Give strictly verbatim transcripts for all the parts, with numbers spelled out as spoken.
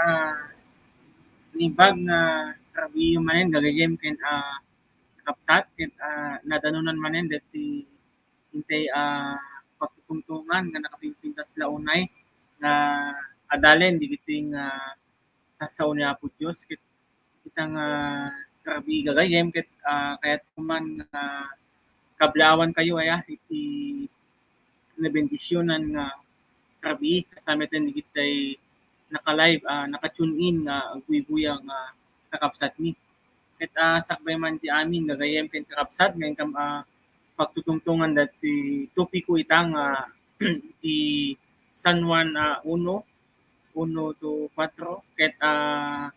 Ah, naimbag nga rabii manen gagayyem ken, ah, kakabsat, ket, ah, nadanonan manen dagiti intay, ah, pagtutungtungan nga nakapimpintas la unay nga adalen digitoy nga sasao ni Apo Dios. Ket ita nga rabii gagayyem ket, ah, kayatko man nga kablaawankayo aya iti nabendisionan nga rabii, kasla met digitay naka-live, ah, naka-tune in nga agbuybuya nga kakabsatmi. Ket, ah, sakbay man ti amin gagayyem ken kakabsat nga inkam, ah, pagtutungtongan dagiti topiko ita nga, ah, ti San Juan, ah, uno, uno to kuatro. Ket, ah,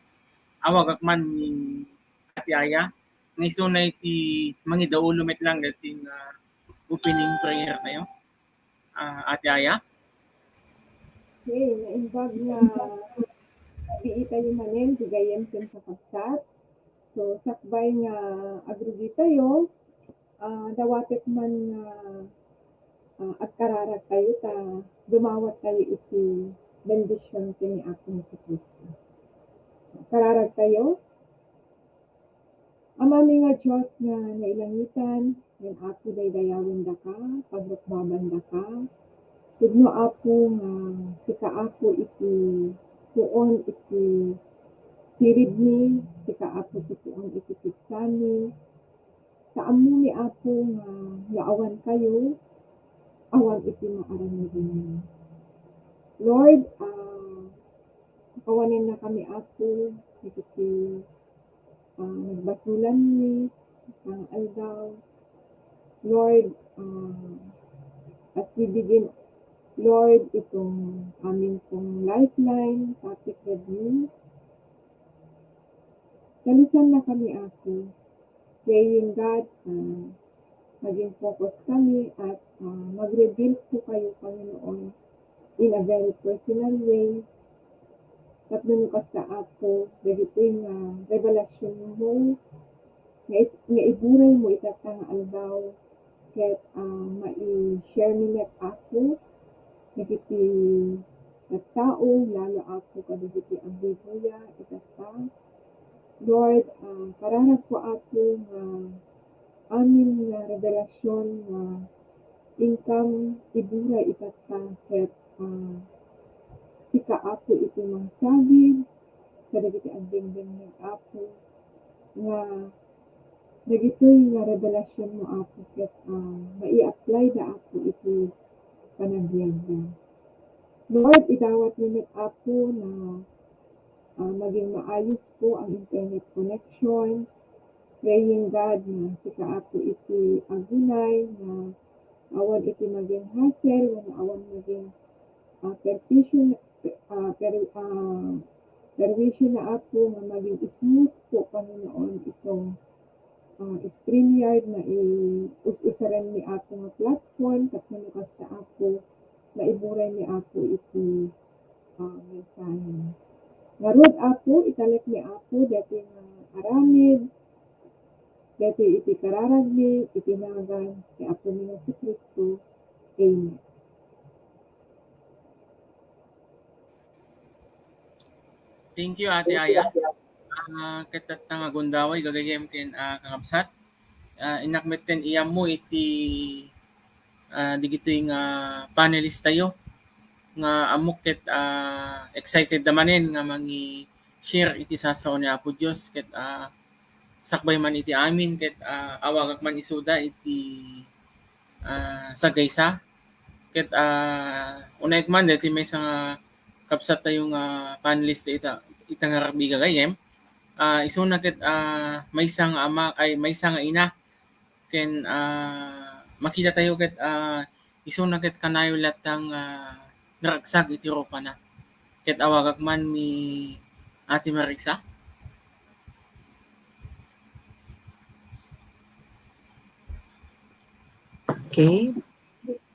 awagak man ni Ate Aya. Nga isuna iti mangidaulo met lang dagiti, ah, opening prayer tayo. Ah, Ate Aya? Okay, naimbag nga rabii tayo manen, gagayyem ken kakabsat. So, sakbay nga agrugi tayo, ah, dawatek man nga, ah, agkararag tayo ta dumawat tayo iti bendision ken ni Apo Jesu-Cristo. Kararag tayo. Amami nga Dios nga nailangitan, ken Apo, daydayawendaka, pagrukbabandaka. Pudno, Apo, nga sika, Apo, iti puon iti siribmi, sika, Apo, ti puon iti pigsami. Ta ammomi, Apo, nga no awan kayo, awan iti maaramidenmi. Lord, ah, pakawanennakami, Apo, dagiti, ah, nagbasolanmi, nga aldaw. Lord, ah, as we begin, Lord, itong amin pong lifeline, topic review. Talusannakami, Apo. Praying God, ah, maging focus kami at, ah, mag-reveal po kayo, Panginoon, in a very personal way. Tapno no kasta, Apo, dagitoy nga revelasyon mo, nga it-, nga iburay mo itatta nga aldaw, ket, ah, mai-share mi met, Apo, dagiti tattao, lalo, Apo, kadagiti agbuybuya itatta. Lord, ah, kararagko, Apo, nga amin nga revelasyon nga inkam iburay itatta ket, ah, sika, Apo, iti mangsagid kadagiti agdengdengngeg, Apo, nga dagitoy nga revelasyon mo, Apo, ket, ah, mai-apply da, Apo, iti panagbiagda. Lord, idawat mi met, Apo, na, ah, maging maayos po ang internet connection. Praying God na sika, Apo, iti agunay, na awan iti maging hassle, wenno awan maging, ah, perwisyo, ah, per-, ah, perwisyo na, Apo, nga maging smooth po, Panginoon, itong, ah, StreamYard na i-, us-, usaren ni Apo nga platform, tapno no kasta, Apo, maiburay ni Apo iti, ah, mensahe. Ngarud, Apo, italek ni Apo daytoy nga aramid, daytoy iti kararagmi, iti nagan ni Apomi nga Jesu-Cristo. Amen. Thank you, Ate Aya. Ah, ket tatta nga gundaway, gagayyem ken, ah, kakabsat. Ah, innak met ken iammo iti, ah, digitoy nga panelist tayo nga ammok ket, ah, excited da manen nga mangi-share iti sasao ni Apo Dios ket, ah, sakbay man iti amin ket, ah, awagak man isuda iti, ah, sagaysa. Ket, ah, unayek man daytoy maysa nga kabsat tayo nga panelist ita, ita nga rabii gagayyem. Ah, isuna ket, ah, maysa nga ama, ay, maysa nga ina ken, ah, makita tayo ket, ah, isuna ket kanayon latta nga naragsak iti rupana. Ket awagak man ni Ate Marisa. Okay.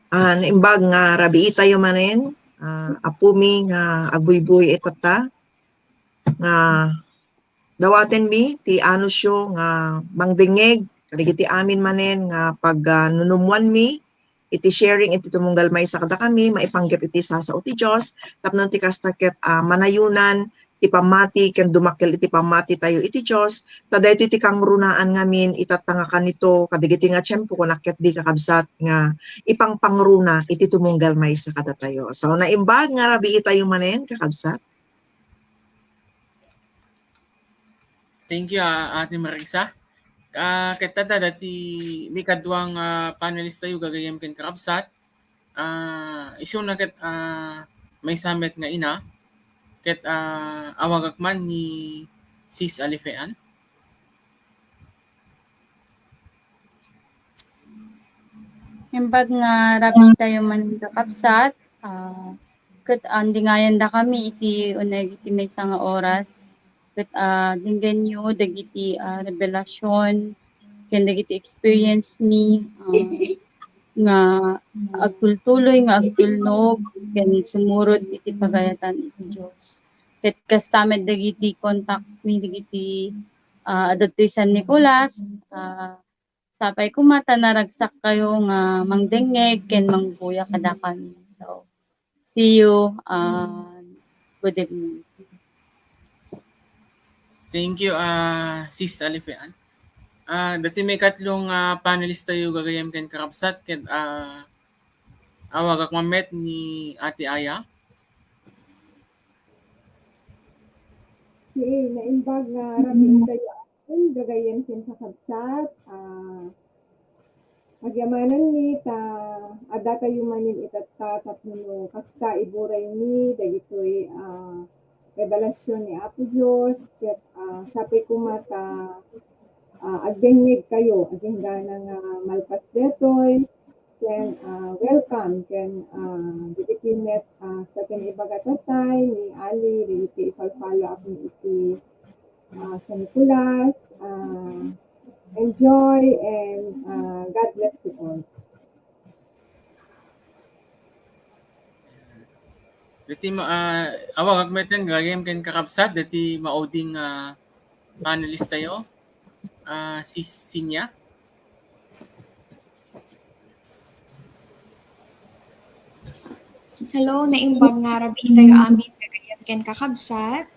Ah, naimbag nga rabii tayo manen, ah, Apo mi nga agbuybuy itatta, nga dawatenmi ti anusyo nga mangdengngeg kadagiti amin manen nga pag, ah, nunummuanmi iti sharing iti tumunggal maysa kadakami, maipanggep iti sasao ti Dios, tapno ti kasta ket, ah, manayonan ti pammati ken dumakkel iti pammati tayo iti Dios, ta daytoy ti kangrunaan ngamin itatta nga kanito, kadagiti nga tiempo, kunak ket di kakabsat nga ipangpangruna iti tumunggal maysa kadatayo. So, naimbag nga rabii tayo manen, kakabsat. Thank you, ah, Ate Marisa. Ah, ket ita dati, ni kadua nga, ah, panelist tayo, gagayem ken kakabsat. Ah, isuna ket, ah, maysa met nga ina, ket, ah, awagak man ni Sis Alifean. Imbag nga rabii tayo man, kakabsat, ah, ket andingayandakami iti uneg iti maysa nga oras, ket, ah, denggenyo dagiti, ah, revelasyon ken dagiti experience mi, ah, nga agtultuloy nga agtulnog ken sumurot iti pagayatan iti Dios. Ket kasta met dagiti contacts mi dagiti, ah, adda ditoy San Nicolas, ah, sapay koma ta naragsakkayo nga mangdengngeg ken mangbuya kadakami. So, see you, ah, good evening. Thank you, ah, Sis Alifean. Ah, dati maikatlo nga, ah, panelist tayo, gagayem ken kakabsat, ket, ah, awagak man met ni Ate Aya. Sige, naimbag nga rabii tayo amin, gagayem ken kakabsat. Ah, agyamanen mi ta adda tayo manen itatta tapno no kasta iburaymi dagitoy, ah, revelasyon ni Apo Dios, ket, ah, sapay koma ta, ah, agdengngeg kayo, agingga nga malpas detoy, ken, ah, welcome, ken, ah, dagiti met, ah, sa ken ibaga tatay ni Ali, dagiti ipal-follow up mi iti, ah, San Nicolas, ah, enjoy, and, ah, God bless you all. Dati ma-, ah, awagak met ken gagayem ken kakabsat, dati mauding, ah, panelist tayo. Ah, si Sinya. Hello, naimbag nga rabii tayo amin, gagayem ken kakabsat.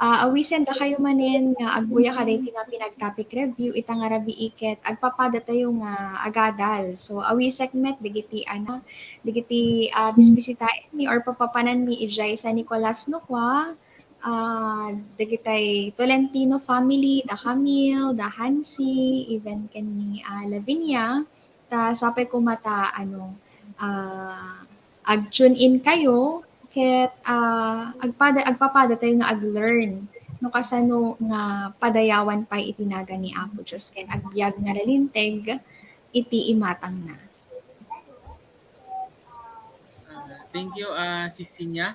Ah, awisen dakayo manen nga agbuya kadaytoy nga pinag-topic review ita nga rabii ket agpapada tayo nga agadal. So, awisek met dagiti, ano, dagiti, ah, bisbisitaenmi or papapananmi idiay San Nicolas Nocua, ah, dagitay Tolentino family, da Camille, da Hansi, even ken ni, ah, Lavinia. Ta sapay koma ta, ano, ah, ag-tune in kayo ket, ah, agpada-, agpapada tayo nga ag-learn no kasano nga padayawan pay iti nagan ni Apo Dios ken agbiag nga nalinteg iti imatangna. Ah, thank you, ah, Sis Sinya.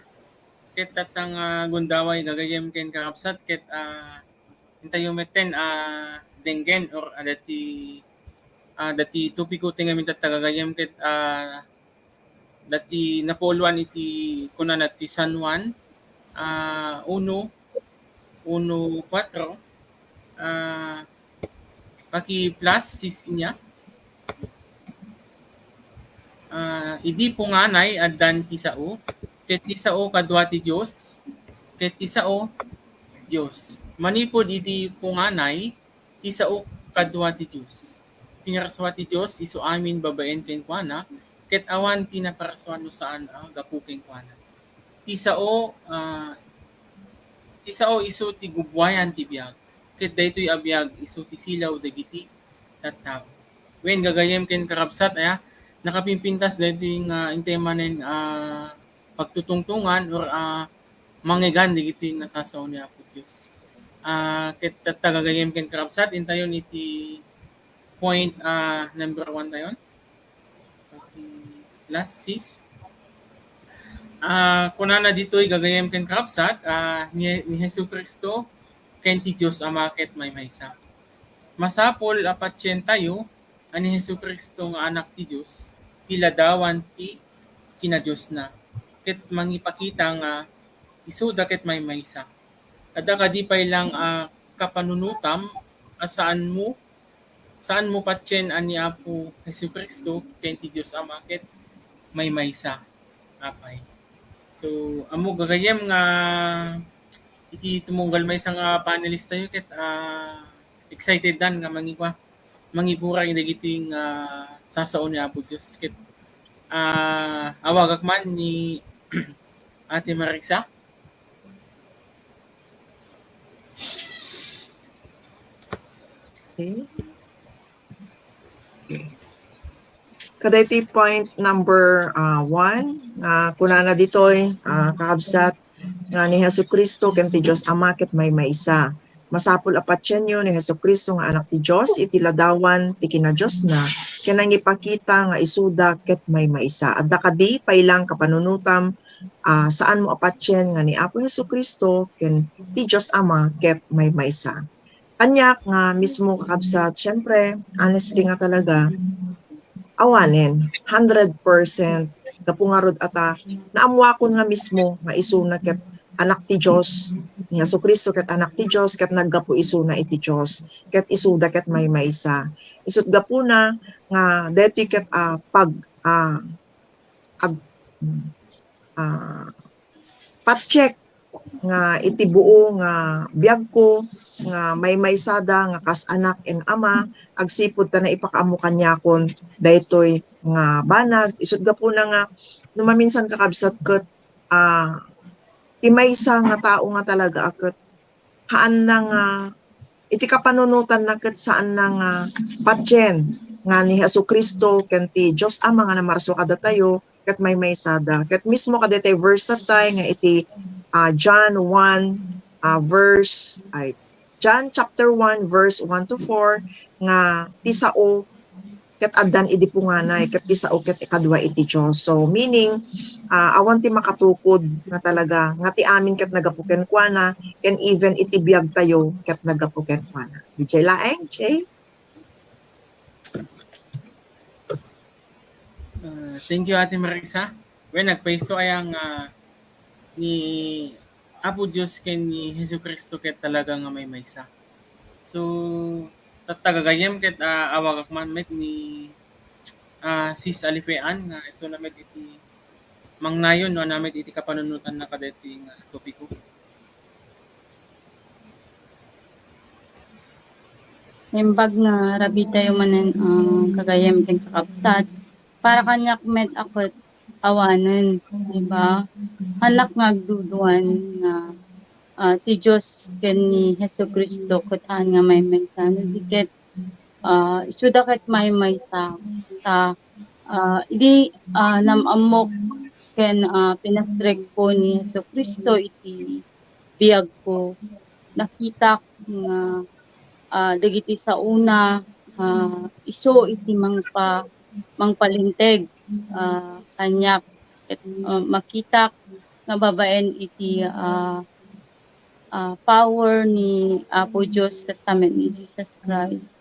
Ket tatang, ah, gundaway gagayem ken kakabsat ket, ah, intayo metten, ah, denggen or, ah, dati, ah, dati topiko ti ngamin tatta gagayem ket, ah, dati napuloan iti kunana ti San Juan, ah, uno, uno kuatro, ah, paki-plus, Sis Sinya. Ah, idi punganay addan ti sao, ket ti sao kadua ti Dios, ket ti sao Dios. Manipud idi punganay, ti sao kadua ti Dios. Pinarasua ti Dios isu amin babaen kenkuana, ket awan ti naparasua no saan a gapu kenkuana. Ti sao, ah, ti sao isu ti gubuayan ti biag, ket daytoy a biag isu ti silaw dagiti tattao. Wen, gagayem ken karabsat, aya, nakapimpintas daytoy nga intay manen, ah, pagtutungtungan or, ah, mangngegan dagiti nga sasao ni Apo Dios. Ah, ket tatta gagayem ken karabsat, intayon iti point, ah, number one tayon. Okay. Last, Sis. Ah, kunana ditoy gagayem ken karabsat, ah, ni, ni Jesu-Cristo ken ti Dios Ama ket maymaysa. Masapul a patien tayo a ni Jesu-Cristo nga Anak ti Dios, ti ladawan ti kinadiosna, ket mangipakita nga isuda ket maymaysa. Adda kadi pay lang a kapanunotam a saanmo, saanmo patien a ni Apo Jesu-Cristo ken ti Dios Ama ket maymaysa. Apay. So, ammo gagayyem nga iti tumunggal maysa nga panelist tayo ket, ah, excited dan nga mangikua, mangiburay dagiti nga sasao ni Apo Dios ket, ah, awagak man ni Ate Marisa. Okay. Kadaytoy point number, ah, one, ah, kunana ditoy, ah, kakabsat, nga ni Jesu-Cristo ken ti Dios Ama ket maymaysa. Masapul a patienyo ni Jesu-Cristo nga Anak ti Dios iti ladawan ti kinadiosna ken nangipakita nga isuda ket maymaysa. Adda kadi pay lang kapanunotam, ah, saanmo a patien nga ni Apo Jesu-Cristo ken ti Dios Ama ket maymaysa. Aniak nga mismo, kakabsat, siyempre, honestly nga talaga, awanen, hundred percent, gapu ngarud ata, naammuakon nga mismo nga isuna ket Anak ti Dios, ni Jesu-Cristo ket Anak ti Dios, ket naggapu isuna iti Dios, ket isuda ket maymaysa. Isut' gapuna nga daytoy ket, ah, pag, ah, ag-, ah, pa-check nga iti buo nga biagko nga maymaysada nga kas anak ken ama, agsipud ta naipakaammo kaniakon daytoy nga banag. Isut' gapuna nga no maminsan, kakabsat, ket, ah, ti maysa nga tao nga talaga a ket haanna nga, iti kapanunotanna ket saanna nga patien nga ni Jesu-Cristo ken ti Dios Ama nga namarso kadatayo ket maymaysada. Ket mismo kadaytoy verse tattay nga iti, ah, John one, ah, verse, ay, John chapter one, verse one to four, nga ti sao ket addan idi punganay, ket ti sao ket ikadua iti Dios. So, meaning, ah, awan ti makatukod nga talaga nga ti amin ket naggapu kenkuana, ken even iti biagtayo ket naggapu kenkuana. Diay laeng, Jay? Ah, thank you, Ate Marisa. Well, nagpayso aya nga ni Apo Dios ken ni Jesu-Cristo ket talaga nga maymaysa. So, tatta gagayyem ket, ah, awagak man met ni, ah, Sis Alife Ann nga isuna met iti mangnayon no ania met iti kapanunotanna kadaytoy nga topiko. Naimbag nga rabitayo manen, ah, gagayyem ken kakabsat. Para kaniak met a ket awanen, di ba? Haannak nga agduduan nga, ah, ti Dios ken ni Jesu-Cristo ket haan nga maymaysa. No di ket, ah, isuda ket maymaysa. Ta, ah, idi, ah, nam-ammok ken, ah, pinastrekko ni Jesu-Cristo iti biagko, nakitak nga, ah, dagiti saona, ah, isu iti mangpa-, mangpalinteg, ah, kaniak. Ket, ah, makitak nga babaen iti, ah, ah, power ni Apo Dios, testament ni Jesus Christ.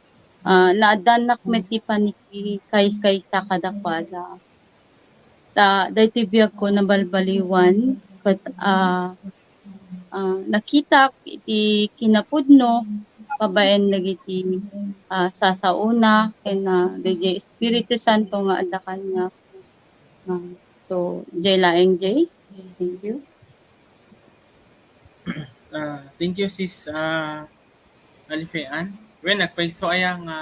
Ah, naaddanak met ti panagkayskaysa kadakuada. Ta daytoy biagko nabalbaliwan ket, ah, ah, nakitak iti kinapudno babaen dagiti, ah, sasaona ken, ah, daydiay Espiritu Santo nga adda kaniak. Ah, so, diay laeng, Jay. Thank you. Ah, thank you, Sis, ah, Alife Ann. Well, nagpayso aya nga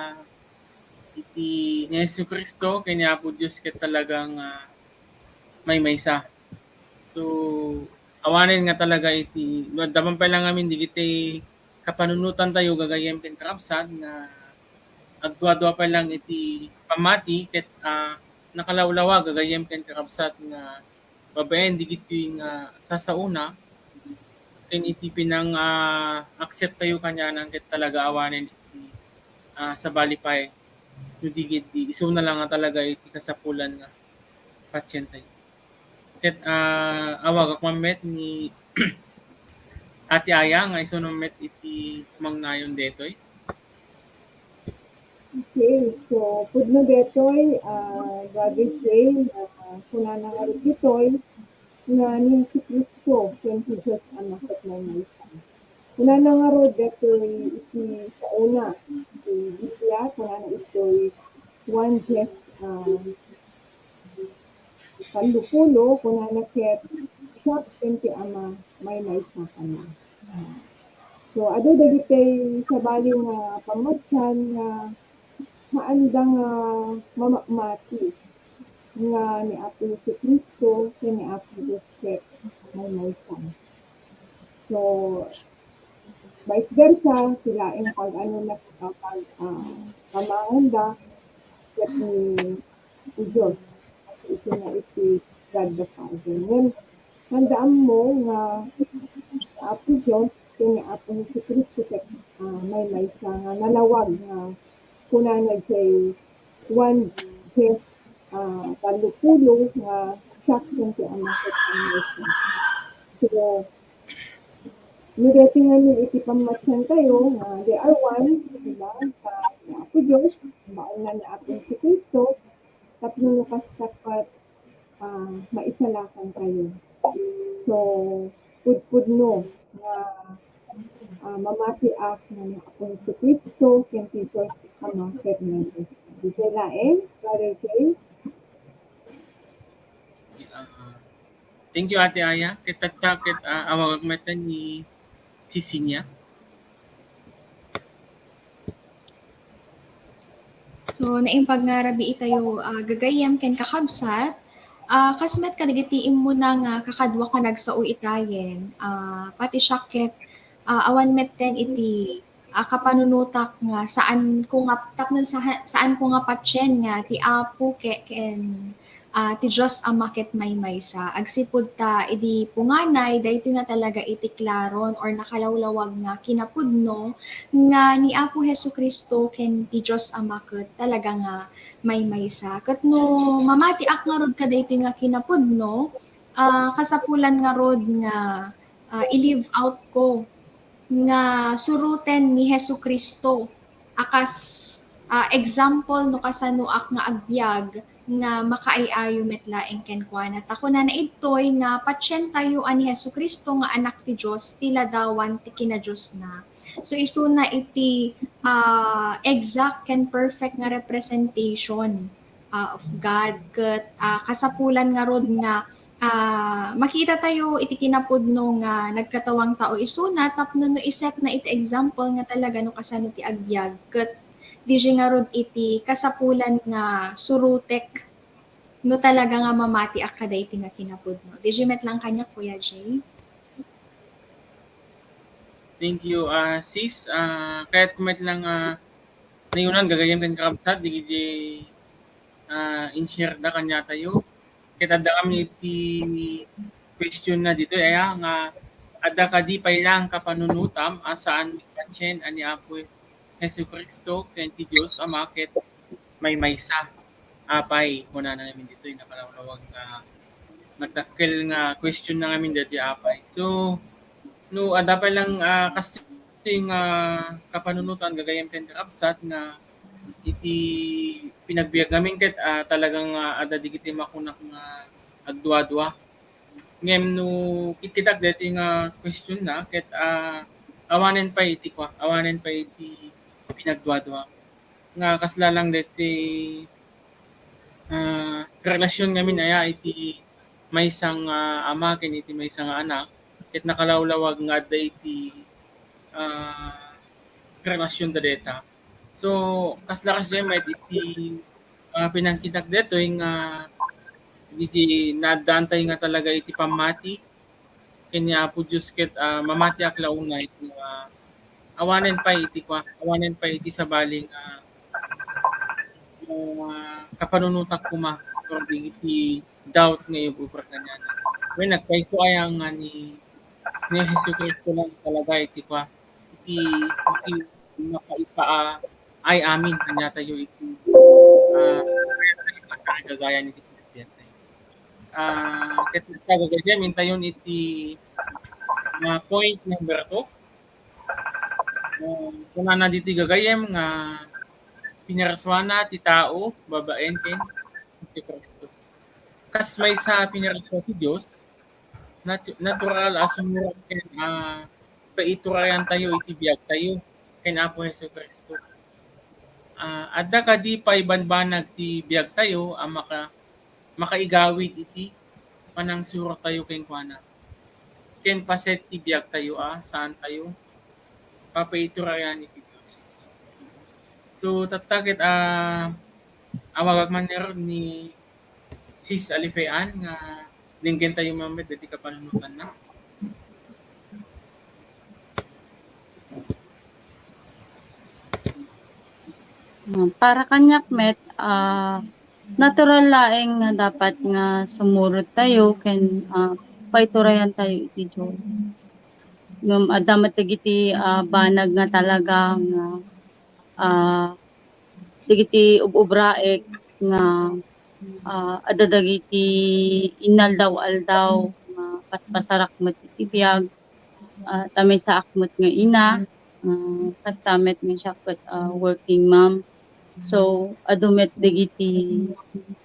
iti ni Jesu-Cristo ken ni Apo Dios ket talaga nga maymaysa. So, awanen nga talaga iti, no adda man pay lang amin dagiti kapanunotantayo gagayyem ken kakabsat nga agduadua pay lang iti pammati ket, ah, nakalawlawa gagayyem ken kakabsat nga babaen dagitoy nga sasaona ken iti pinang, ah, accept tayo kaniana ket talaga awanen iti, ah, sabali pay no di ket di isuna lang nga talaga iti kasapulan nga patientayo. Ket, ah, awagak man met ni Ate Aya nga isuna met iti mangnayon detoy. Okay, so pudno detoy, ah, Brother Jay, na kunana ngarud ditoy nga ni Jesu-Cristo ken Jesus a maketmaymaysa. Kunana ngarud detoy iti saona, iti Biblia, kunana itoy Juan diez, ah, tallopulo, kunana ket, "Siak ken ti Ama, maymaysa kami." So, adu dagiti sabali nga pammatian nga haanda nga mamati nga ni Apo Jesu-Cristo ken ni Apo Dios ket maymaysa. So, vice versa, sila ang pag-ano na, pag, ah, pamanganda ket ni, ni Dios. Isu nga iti God the Father. Ngem, tandaan mo nga Apo Dios ken ni Apo Jesu-Cristo ket, ah, maymaysa nga nalawag nga kunana jay Juan diez, ah, tallopulo nga siak ken ti Ama ket maymaysa. So, no daytoy ngamin iti pammatiantayo nga they are one, diba? Sa Apo Dios, babaen nga ni Apo Jesu-Cristo, tapno no kasta ket, ah, maisalakantayo. So, pudpudno nga, ah, mamatiak nga ni Apo Jesu-Cristo ken ti Dios Ama ket ni Jesus. Daytoy laeng, Brother Jay? Ah, thank you, Ate Aya. Ket tatta, ket, ah, awagak met ni Sisinya. So, naimbag nga rabii itayo, ah, gagayyem ken kakabsat. Ah, kas met kadagiti immuna nga kakaduak nga nagsao itayen, ah, pati siak ket, ah, awan metten iti, ah, kapanunotak nga saan ko nga, tapno sa-, saan ko nga patien nga ti Apo ke-, ken ah, ti Dios Ama ket maymaysa. Agsipud ta idi punganay, daytoy nga talaga iti klaron or nakalawlawag nga kinapudno nga ni Apo Jesu-Cristo ken ti Dios Ama ket talaga nga maymaysa. Ket no mamatiak ngarud kadaytoy nga kinapudno, ah, kasapulan ngarud nga, ah, i-live out ko nga suroten ni Jesu-Cristo a kas, ah, example no kasanoak nga agbiag nga makaay-ayo met laeng kenkuana. Ta kunana idtoy nga patientayo a ni Jesu-Cristo nga Anak ti Dios ti ladawan ti kinadiosna. So, isuna iti, ah, exact ken perfect nga representation, ah, of God. Ket, ah, kasapulan ngarud nga, ah, makitatayo iti kinapudno nga nagkatawang tao isuna tapno no isetna iti example nga talaga no kasano ti agbiag. Ket diay ngarud iti kasapulan nga surotek no talaga nga mamatiak kadaytoy nga kinapudno. Diay met lang kaniak, Kuya Jay. Thank you, ah, sis. Ah, kayatko met lang, ah, nayonan gagayyem ken kakabsat, dagiti, ah, in-share da kaniatayo. Ket adda kami iti question na ditoy, aya, nga adda kadi pay laeng kapanunotam a saan patien a ni Apo Jesu-Cristo ken ti Dios Ama ket maymaysa. Apay, kunana ngamin ditoy, nakalawlawag nga nagdakkel nga question na ngamin ditoy, apay. So, no adda pay laeng, ah, kas-, nga kapanunotan gagayyem ken kakabsat nga iti pinagbiag ngamin ket, ah, talagang, ah, adda dagiti makunak nga agduadua. Ngem no kitkitak daytoy nga question na ket, ah, awanen pay iti kua, awanen pay iti pinagduadua. Nga kasla lang daytoy, ah, relasyon ngamin aya iti maysa nga ama ken iti maysa nga anak, ket nakalawlawag nga adda iti, ah, relasyon da dayta. So, kasla kasdiay met iti, ah, pinangkitak daytoy nga iti naaddaantay nga talaga iti pammati ken ni Apo Dios ket, ah, mamatiak la unay nga awanen pay iti kua, awanen pay iti sabali nga, ah, kapanunotak koma or iti doubt nga iyub-ubra kaniana. Wen, nagpayso aya nga ni, ni Jesu-Cristo lang talaga iti kua, iti, iti mapaipa a ay amin kaniatayo iti, ah, gagayan iti pagbiag. Ah, ket ita gagayyem, intayon iti, ah, point number two. Ah, kunana ditoy gagayyem nga pinarsuana ti tao babaen ken Jesu-Cristo. Kas maysa a pinarsua ti Dios, natu-, natural a sumurot ken, ah, paiturayantayo iti biagtayo ken Apo Jesu-Cristo. Ah, adda kadi pay banbanag ti biagtayo a maka-, makaigawid iti panangsurottayo kenkuana ken paset ti biagtayo a saantayo papaiturayan iti Dios. So, tatta ket, ah, awagak man ngarud ni Sis Alifean nga dinggentayo man met dagiti kapanunotanna. Ah, para kaniak met, ah, natural laeng nga dapat nga sumurottayo ken, ah, paiturayantayo iti Dios. Ngem adda met dagiti, ah, banag nga talaga nga, ah, dagiti ub-ubraek nga, ah, adda dagiti inaldaw-aldaw nga patpasarak met iti biag, ah, ta maysaak met nga ina, ah, kasta met nga siak ket, ah, working mom. So, adu met dagiti,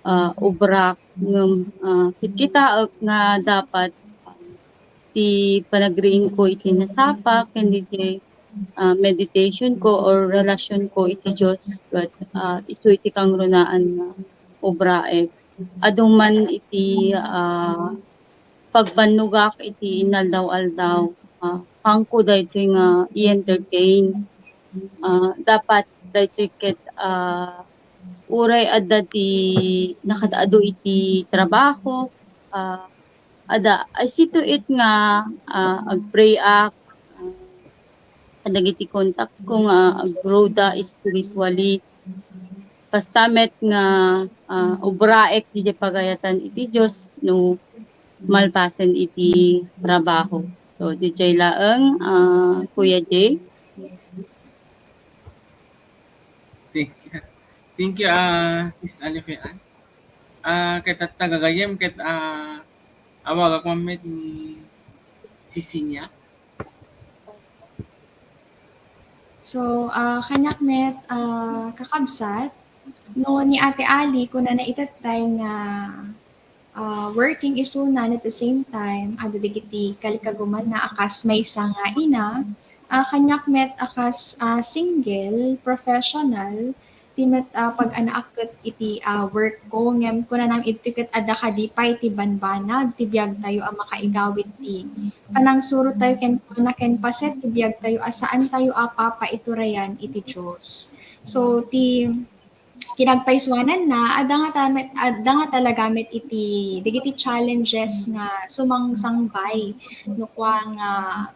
ah, ubrak ngem, ah, kitkitaek nga dapat, ah, ti panagriingko iti nasapa ken diay, ah, meditation ko or relasyon ko iti Dios ket, ah, isu iti kangrunaan nga ubraek. Adu man iti, ah, pagbannogak iti inaldaw-aldaw, ah, kaanko daytoy nga i-entertain. Ah, dapat daytoy ket, ah, uray adda ti nakaad-adu iti trabaho, ah, adda, I see to it nga, ah, agpray-ak, ah, kadagiti contacts ko nga aggrow da spiritually. Kasta met nga, ah, ubraek diay pagayatan iti Dios no malpasen iti trabaho. So, diay laeng, ah, Kuya Jay. Thank you. Thank you, ah, Sis Alifean. Ah, ket tatta gagayyem ket, ah, awagak man met ni Sisinya. So, ah, kaniak met, ah, kakabsat, no ni Ate Ali, kunana itattay nga, ah, working isuna, at the same time, adda dagiti kalikagumanna a kas maysa nga ina, ah, kaniak met a kas, ah, single, professional, ti met, ah, pag-anaak ket iti, ah, work ko, ngem kunanam idtoy ket adda kadi pay ti banbanag ti biagtayo a makaigawid ti panangsurottayo kenkuana ken paset ti biagtayo a saantayo a papaiturayan iti Dios. So, ti kinagpaysuananna, adda nga ta-, met, adda nga talaga met iti dagiti challenges nga sumangsangbay no kua nga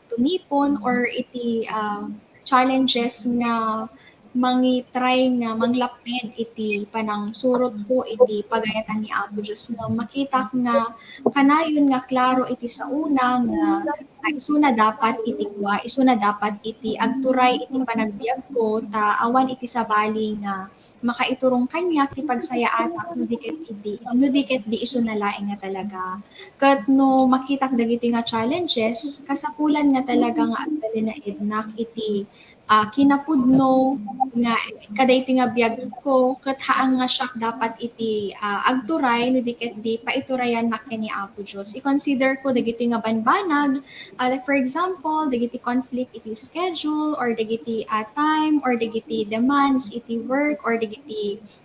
tumipon or iti, ah, challenges nga mangi-try nga manglapped iti panangsurotko iti pagayatan ni Apo Dios nga makitak nga kanayon nga klaro iti saona nga, ah, isuna dapat iti kua, isuna dapat iti agturay iti panagbiagko ta awan iti sabali nga makaiturong kaniak ti pagsayaatak no di ket idi, no di ket di isuna laeng nga talaga. Ket no makitak dagitoy nga challenges, kasapulan nga talaga nga agtalinaednak iti, ah, kinapudno nga kadaytoy nga biagko ket haan nga siak dapat iti, ah, agturay no di ket di paiturayannak ken ni Apo Dios. I-consider ko dagitoy nga banbanag, ah, like for example, dagiti conflict iti schedule or dagiti, ah, time or dagiti demands iti work or dagiti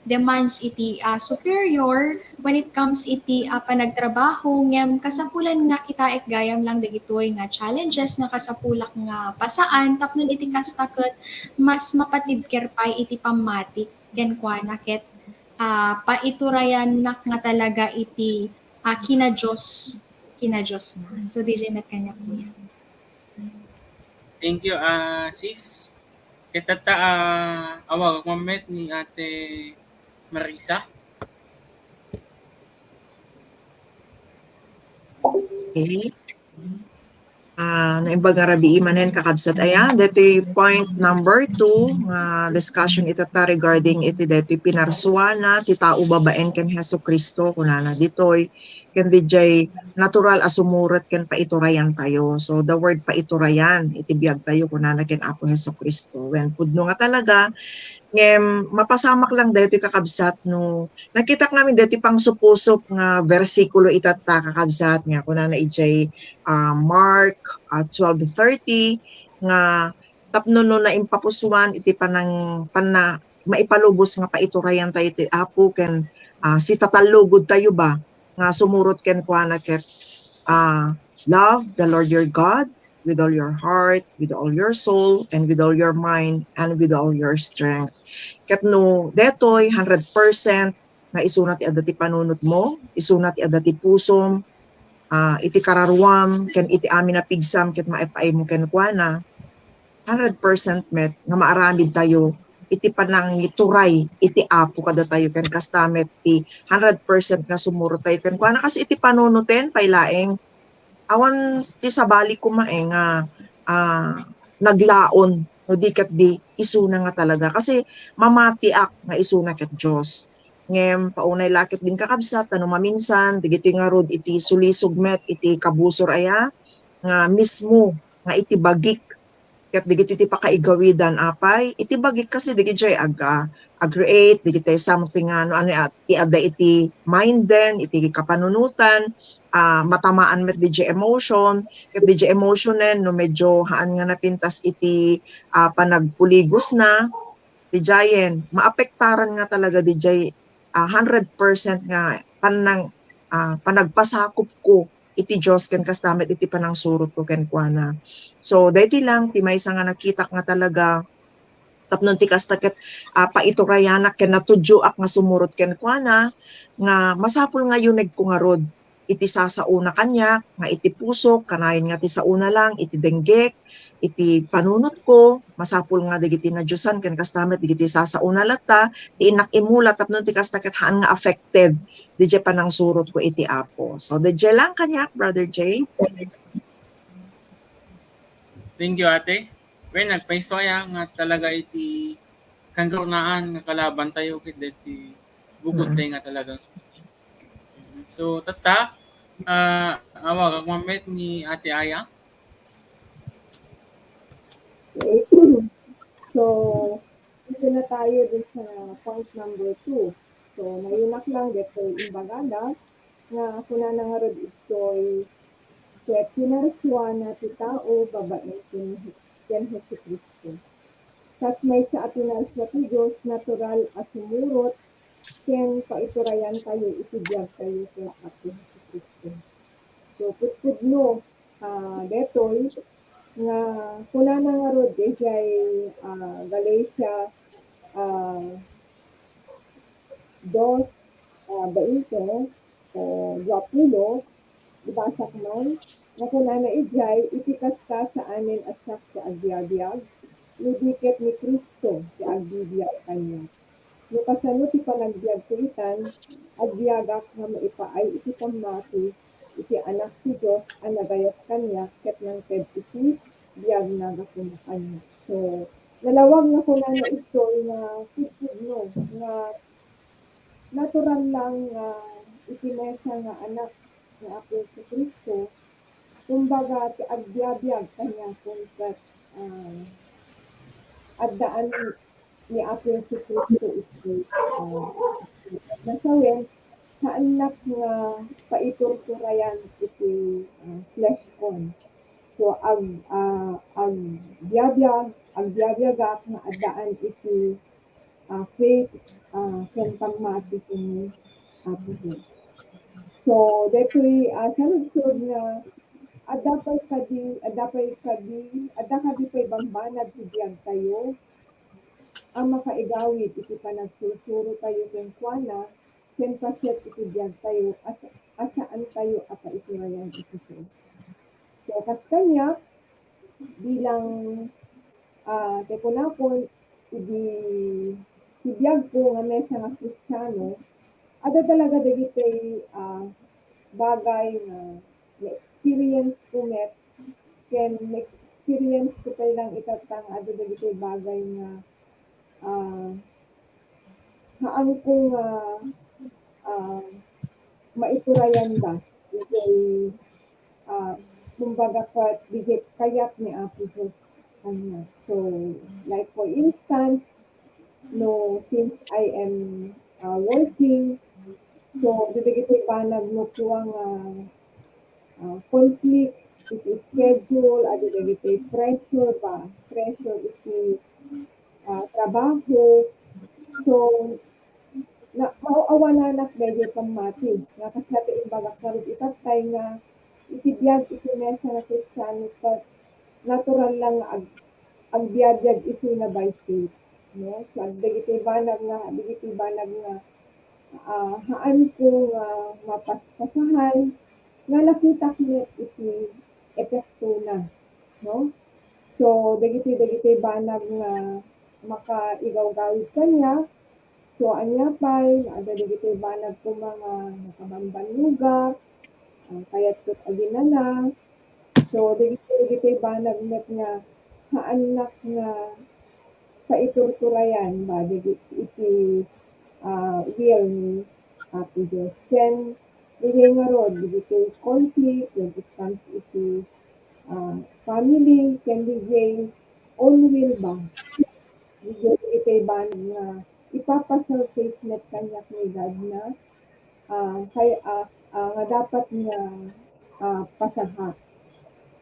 demands iti, ah, superior when it comes iti, ah, panagtrabaho, ngem kasapulan nga kitaek gayam lang dagitoy nga challenges nga kasapulak nga pasaan tapno iti kasta ket mas mapatibker pay iti pammatik kenkuana ket, ah, paiturayannak nga talaga iti, ah, kina-Dios, kina-Diosna. So, diay met kaniak, kuya. Thank you, ah, sis. Ket tatta, ah, awagak man met ni Ate Marisa. Okay. Ah, naimbag nga rabii manen, kakabsat, aya, daytoy point number two nga discussion itatta regarding iti daytoy pinarsuana ti tao babaen ken Jesu-Cristo, kunana ditoy. ken dijay natural a sumurot ken paiturayan tayo. So, the word paiturayan iti biag tayo, kunana ken Apo Jesu-Cristo. Wen, pudno nga talaga, ngem mapasamak lang daytoy, kakabsat, no, nakitak ngamin daytoy pangsupusop nga bersikulo itatta, kakabsat, nga kunana ijay, ah, Mark, ah, twelve thirty, nga tapno no naimpapusuan iti panang-, panna-, maipalubos nga paiturayan tayo ti Apo ken, ah, sitatallugod tayo ba nga sumurot kenkuana ket, ah, love the Lord your God with all your heart, with all your soul, and with all your mind, and with all your strength. Ket no detoy, hundred percent nga isuna ti adda ti panunotmo, isuna ti adda ti pusom, ah, iti kararuam, ken iti amin a pigsam ket maipaaymo kenkuana, hundred percent met nga maaramid tayo iti panangituray iti Apo kadatayo, ken kasta met ti hundred percent nga sumurot tayo kenkuana. Kas iti panunoten pay laeng, awan ti sabali koma, eh, nga, ah, naglaon no di ket di isuna nga talaga. Kasi mamatiak nga isuna ket Dios. Ngem paunay la ket din, kakabsat, ta no maminsan, dagitoy ngarud iti sulisog met iti kabusor aya nga mismo nga iti bagik ket dagitoy ti pakaigawidan, apay, iti bagik kasi dagitoy ag-, ah, ag-create, dagitoy something nga no ania ti adda iti mind den, iti kapanunotan, ah, matamaan met diay emotion, ket diay emotionen no medyo haan nga napintas iti, ah, panagpuligosna, diayen maapektaran nga talaga diay, ah, hundred percent nga panang-, ah, panagpasakopko iti Dios ken kasta met iti panangsurotko kenkuana. So, daytoy lang ti maysa nga nakitak nga talaga tapno ti kasta ket, ah, paiturayanak ken natudioak nga sumurot kenkuana, nga masapul nga yunegko ngarud iti sasaona kaniak, nga iti pusok, kanayon nga ti saona lang, iti denggek, iti panunotko, masapul nga dagiti nadiosan ken kasta met dagiti sasaona latta ti innak immula tapno ti kasta ket haan nga affected diay panangsurotko iti Apo. So, diay lang kaniak, Brother Jay. Thank you, Ate. Wen, nagpayso aya nga talaga iti kangrunaan nga kalaban tayo ket deti bukod Mm. tayo nga talaga. So, tatta, ah, awag, agmammet ni Ate Aya. Okay. So, dito na tayo dun sa point number two. So, mayunak lang dito imbagada nga kunana ngarud, itoy ket pinarsuana ti tao babaen ken, ken Jesu-Cristo. Kas maysa a pinarsua ti Dios, natural a sumurot ken paiturayan tayo iti biag tayo ken Apo Jesu-Cristo. So, pudpudno, ah, detoy nga kunana ngarud idiay, ah, Galatia, ah, dos, ah, bainte, o dua pulo, ibasak man, nga kunana idiay, iti kasta saanen a siak ti agbiabiag, no di ket ni Cristo ti agbibiag kaniak. No kasano ti panagbiagko itan, agbiagak nga maipaay iti pammati iti Anak ti Dios a nagayat kaniak ket nangted iti biagna gapuna kaniak. So, nalawag nga kunana idtoy nga pudpudno nga natural lang nga iti maysa nga anak ni Apo Jesu-Cristo, kumbaga, ti agbiabiag kaniakon ket, ah, addaan ni Apo Jesu-Cristo iti, ah, nasawen, saannak nga paiturturayan iti, ah, fleshkon. So, ag-, ah, agbiabiag, agbiabiagak nga addaan iti ah, faith, ah, ken pammati ken Apo Dios. So, daytoy, ah, saludsod nga adda pay kadi, adda pay kadi, adda kadi pay bambanag ti biagtayo a makaigawid iti panagsursuro tayo kenkuana ken paset iti biagtayo a sa-, a saantayo a paiturayan iti Dios. So, kas kaniak, bilang, ah, ti kunakon, idi ti biagko nga maysa nga Kristiano, adda talaga dagiti, ah, bagay nga na-experience ko met, ken na-experience ko pay lang itatta nga adda dagiti bagay nga, ah, haanko nga, ah, maiturayan ba? Diay, ah, kumbaga, ket diay kayat ni Apo Dios kaniak. So, like for instance, no, since I am, ah, working, so, dagitoy banag no kua nga, ah, conflict iti schedule, adu dagitoy pressure ba, pressure iti, ah, trabaho. So, na, maawananak daydiay pammati. Nga kasla ti imbagak ngarud itattay nga iti biag iti mesa nga Kristiano, ket natural lang nga ag-, agbiabiag isuna by faith, no? So, dagitoy banag nga, dagitoy banag nga, ah, haanko nga mapaspasahan, nga nakitak met iti epektona, no? So, dagitoy, dagitoy banag nga makaigawgawid kaniak, so, ania pay, adda dagitoy banag koma nga nakabambannogak, ah, kayatko aginana. So, dagitoy, dagitoy banag met nga haannak nga paiturturayan ba dagiti, iti, ah, will ni Apo Dios. Then, diay ngarud, dagitoy conflict, when it comes iti, ah, family, ken diay own will ba? Diay, dagitoy banag nga ipapasurface met kaniak ni God na, ah, kay, ah, ah, nga dapat nga, ah, pasaha,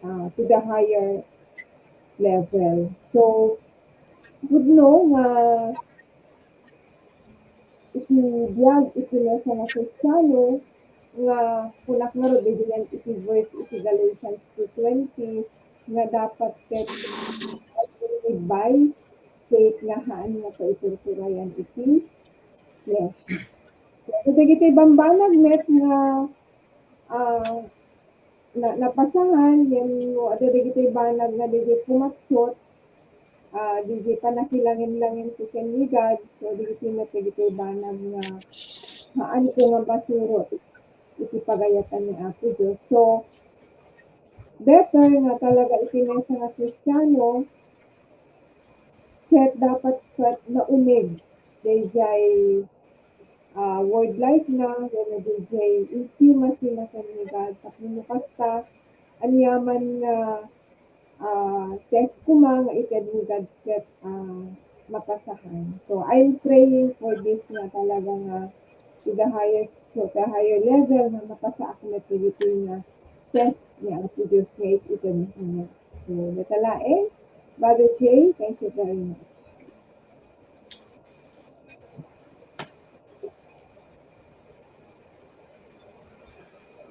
ah, to the higher level. So, pudno nga iti biag iti mesa nga Kristiano, nga kunak ngarud, diay iti verse iti Galatians two twenty, nga dapat ket by faith nga haan nga paiturturayan iti flesh. So, dagiti bambanag met nga, ah, na, napasahan, ken no adda dagiti banag nga diay pumatsot, ah, diay pannakilangin-langin ken ni God, so dagiti met dagiti banag nga haanko nga masurot iti pagayatan ni Apo Dios. So, better nga talaga iti mesa nga Kristiano, ket dapat ket nauneg daydiay, ah, word like na, wenno daydiay intimacy na ken ni God, tapno no kasta, aniaman nga, ah, test koma nga ited ni God ket, ah, mapasahan. So, I'm praying for this nga talaga nga to the highest, to the higher level nga mapasaak met dagiti nga test ni Apo Dios nga it-ited kaniak. So, dayta laeng, Brother Jay, thank you very much.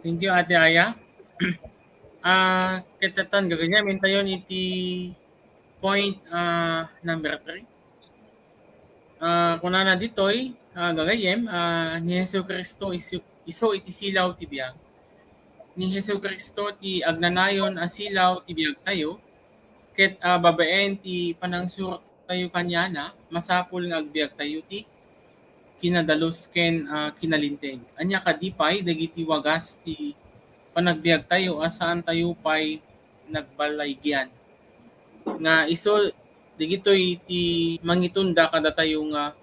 Thank you, Ate Aya. Ah, ket ita, gagayyem, intayon iti point, ah, number three. Ah, kunana ditoy, ah, gagayyem, ah, ni Jesu-Cristo isu, isu iti silaw ti biag. Ni Jesu-Cristo ti agnanayon a silaw ti biagtayo, ket, ah, babaen ti panangsurot tayo kaniana, masapul nga agbiagtayo ti kinadalus ken, ah, kinalinteg. Ania kadi pay dagiti wagas ti panagbiagtayo a saantayo pay nagbalaygian? Nga isu dagitoy ti mangitunda kadatayo nga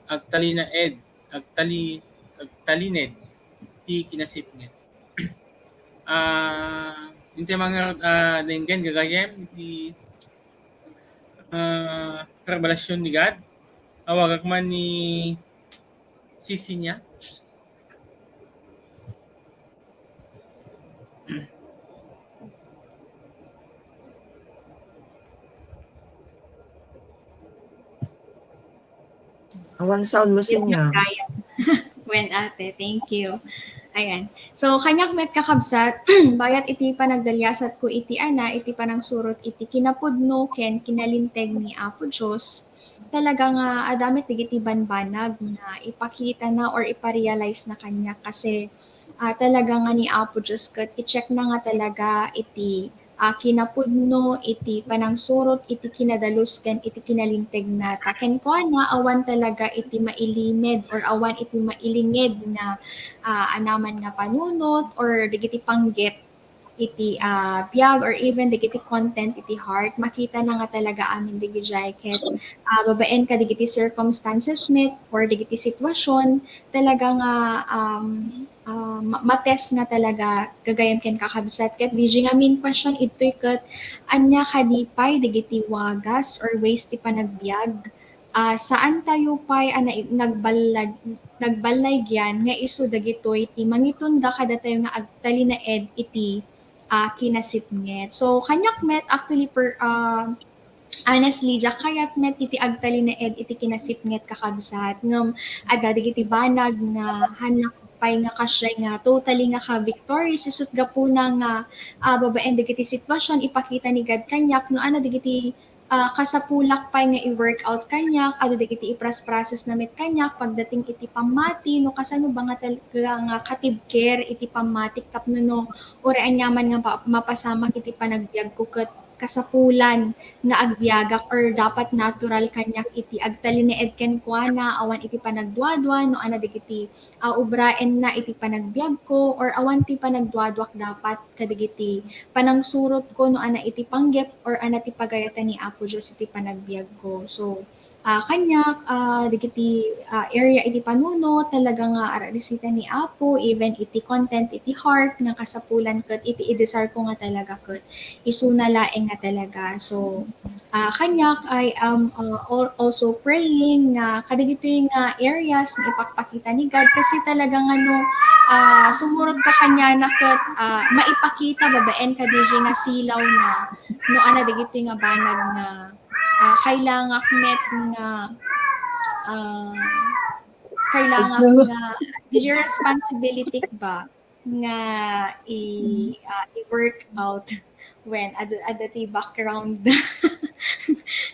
agtalinaed, agtali-, agtalined ti kinasipnget. Ah, intay mangar-, ah, denggen gagayyem ti, ah, revelasyon ni God. Awagak man ni Sisinia. Awan sound mo, Sinya. Kaya. Wen, ate, thank you. Ayan. So, kaniak met, kakabsat, bayat iti panagdaliasatko iti ana, iti panangsurot iti kinapudno ken kinalinteg ni Apo Dios, talaga nga adda met dagiti banbanag nga ipakitana or iparealize na kaniak, kasi, ah, talaga nga ni Apo Dios ket i-check na nga talaga iti, ah, kinapudno iti panangsurot iti kinadalus ken iti kinalinteg na. Ta kenkuana, awan talaga iti mailimed or awan iti mailinged nga, ah, anaman nga panunot or dagiti panggep iti, ah, biag or even dagiti content iti heart, makitana nga talaga amin dagijay ket, ah, babaen kadagiti circumstances met or dagiti sitwasyon, talaga nga, um, ah, ma-, matest nga talaga gagayyem ken kakabsat. Ket D J nga main question, idtoy ket ania kadi pay dagiti wagas or ways ti panagbiag? Ah, saan tayo pay a nai-, nagballag-, nagballaygian nga isu dagitoy ti mangitunda kadatayo nga agtalinaed iti, ah, kinasipnget. So, kaniak met, actually, per, ah, honestly, diak kayat met iti agtalinaed iti kinasipnget, kakabsat. Ngem adda dagiti banag nga hannak pay nga kasdiay nga totally nga ka-victorious, isut' gapuna nga, ah, babaen dagiti sitwasyon, ipakita ni God kaniak no ania dagiti ah, kasapulak pay nga i-workout kaniak, adu dagiti ipras-process na met kaniak pagdating iti pammati, no kasano ba nga talaga nga katibker iti pammatik tapno no uray aniaman nga pa-, mapasamak iti panagbiagko ket kasapulan nga agbiagak or dapat natural kaniak iti agtalinaed kenkuana, awan iti panagduadua, no ania dagiti ah, ubraenna iti panagbiagko or awan ti panagduaduak dapat kadagiti panangsurotko no ania iti panggep or ania ti pagayatan ni Apo Dios iti panagbiagko. So, ah, kaniak, ah, dagiti, ah, area iti panunot talaga nga ar-arisita ni Apo, even iti content iti heart nga kasapulan ket iti idesireko nga talaga ket isuna laeng nga talaga. So, Ah, kaniak, I am, uh, al-, also praying nga kadagitoy nga areas nga ipakpakita ni God kasi talaga nga no, ah, sumurot ka kaniana ket, ah, maipakita babaen ka D J nga silaw na no ania dagitoy nga banag nga, ah, kailangak met nga, ah, kailangak nga D J responsibility ba nga i-, ah, i-workout. Wen, adda, adda ti background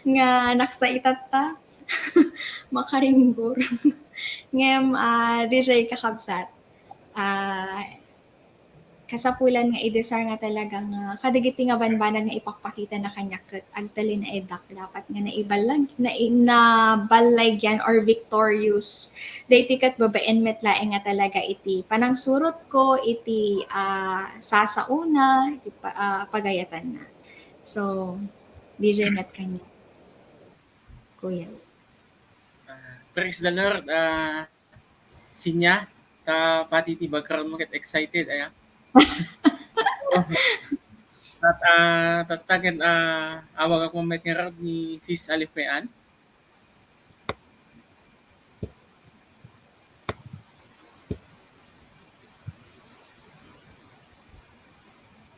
nga naksaitatta. Makaringgor. Ngem, ah, D J kakabsat, ah, kasapulan nga idesire nga talaga nga kadagiti nga banbanag nga ipakpakita na kaniak ket agtalinaedak dapat nga naiballag-, nai-, naballaygian or victorious. Daytoy ket babaen met laeng nga talaga iti panangsurotko iti, ah, sasaona, iti pa-, ah, pagayatanna. So, D J met kaniak, Kuya. Ah, praise the Lord. Ah, Sinya, ta pati ti background mo ket excited, aya? So, tat-, ah, tatta ket, ah, awagak met ngarud ni Sis Alif Mean.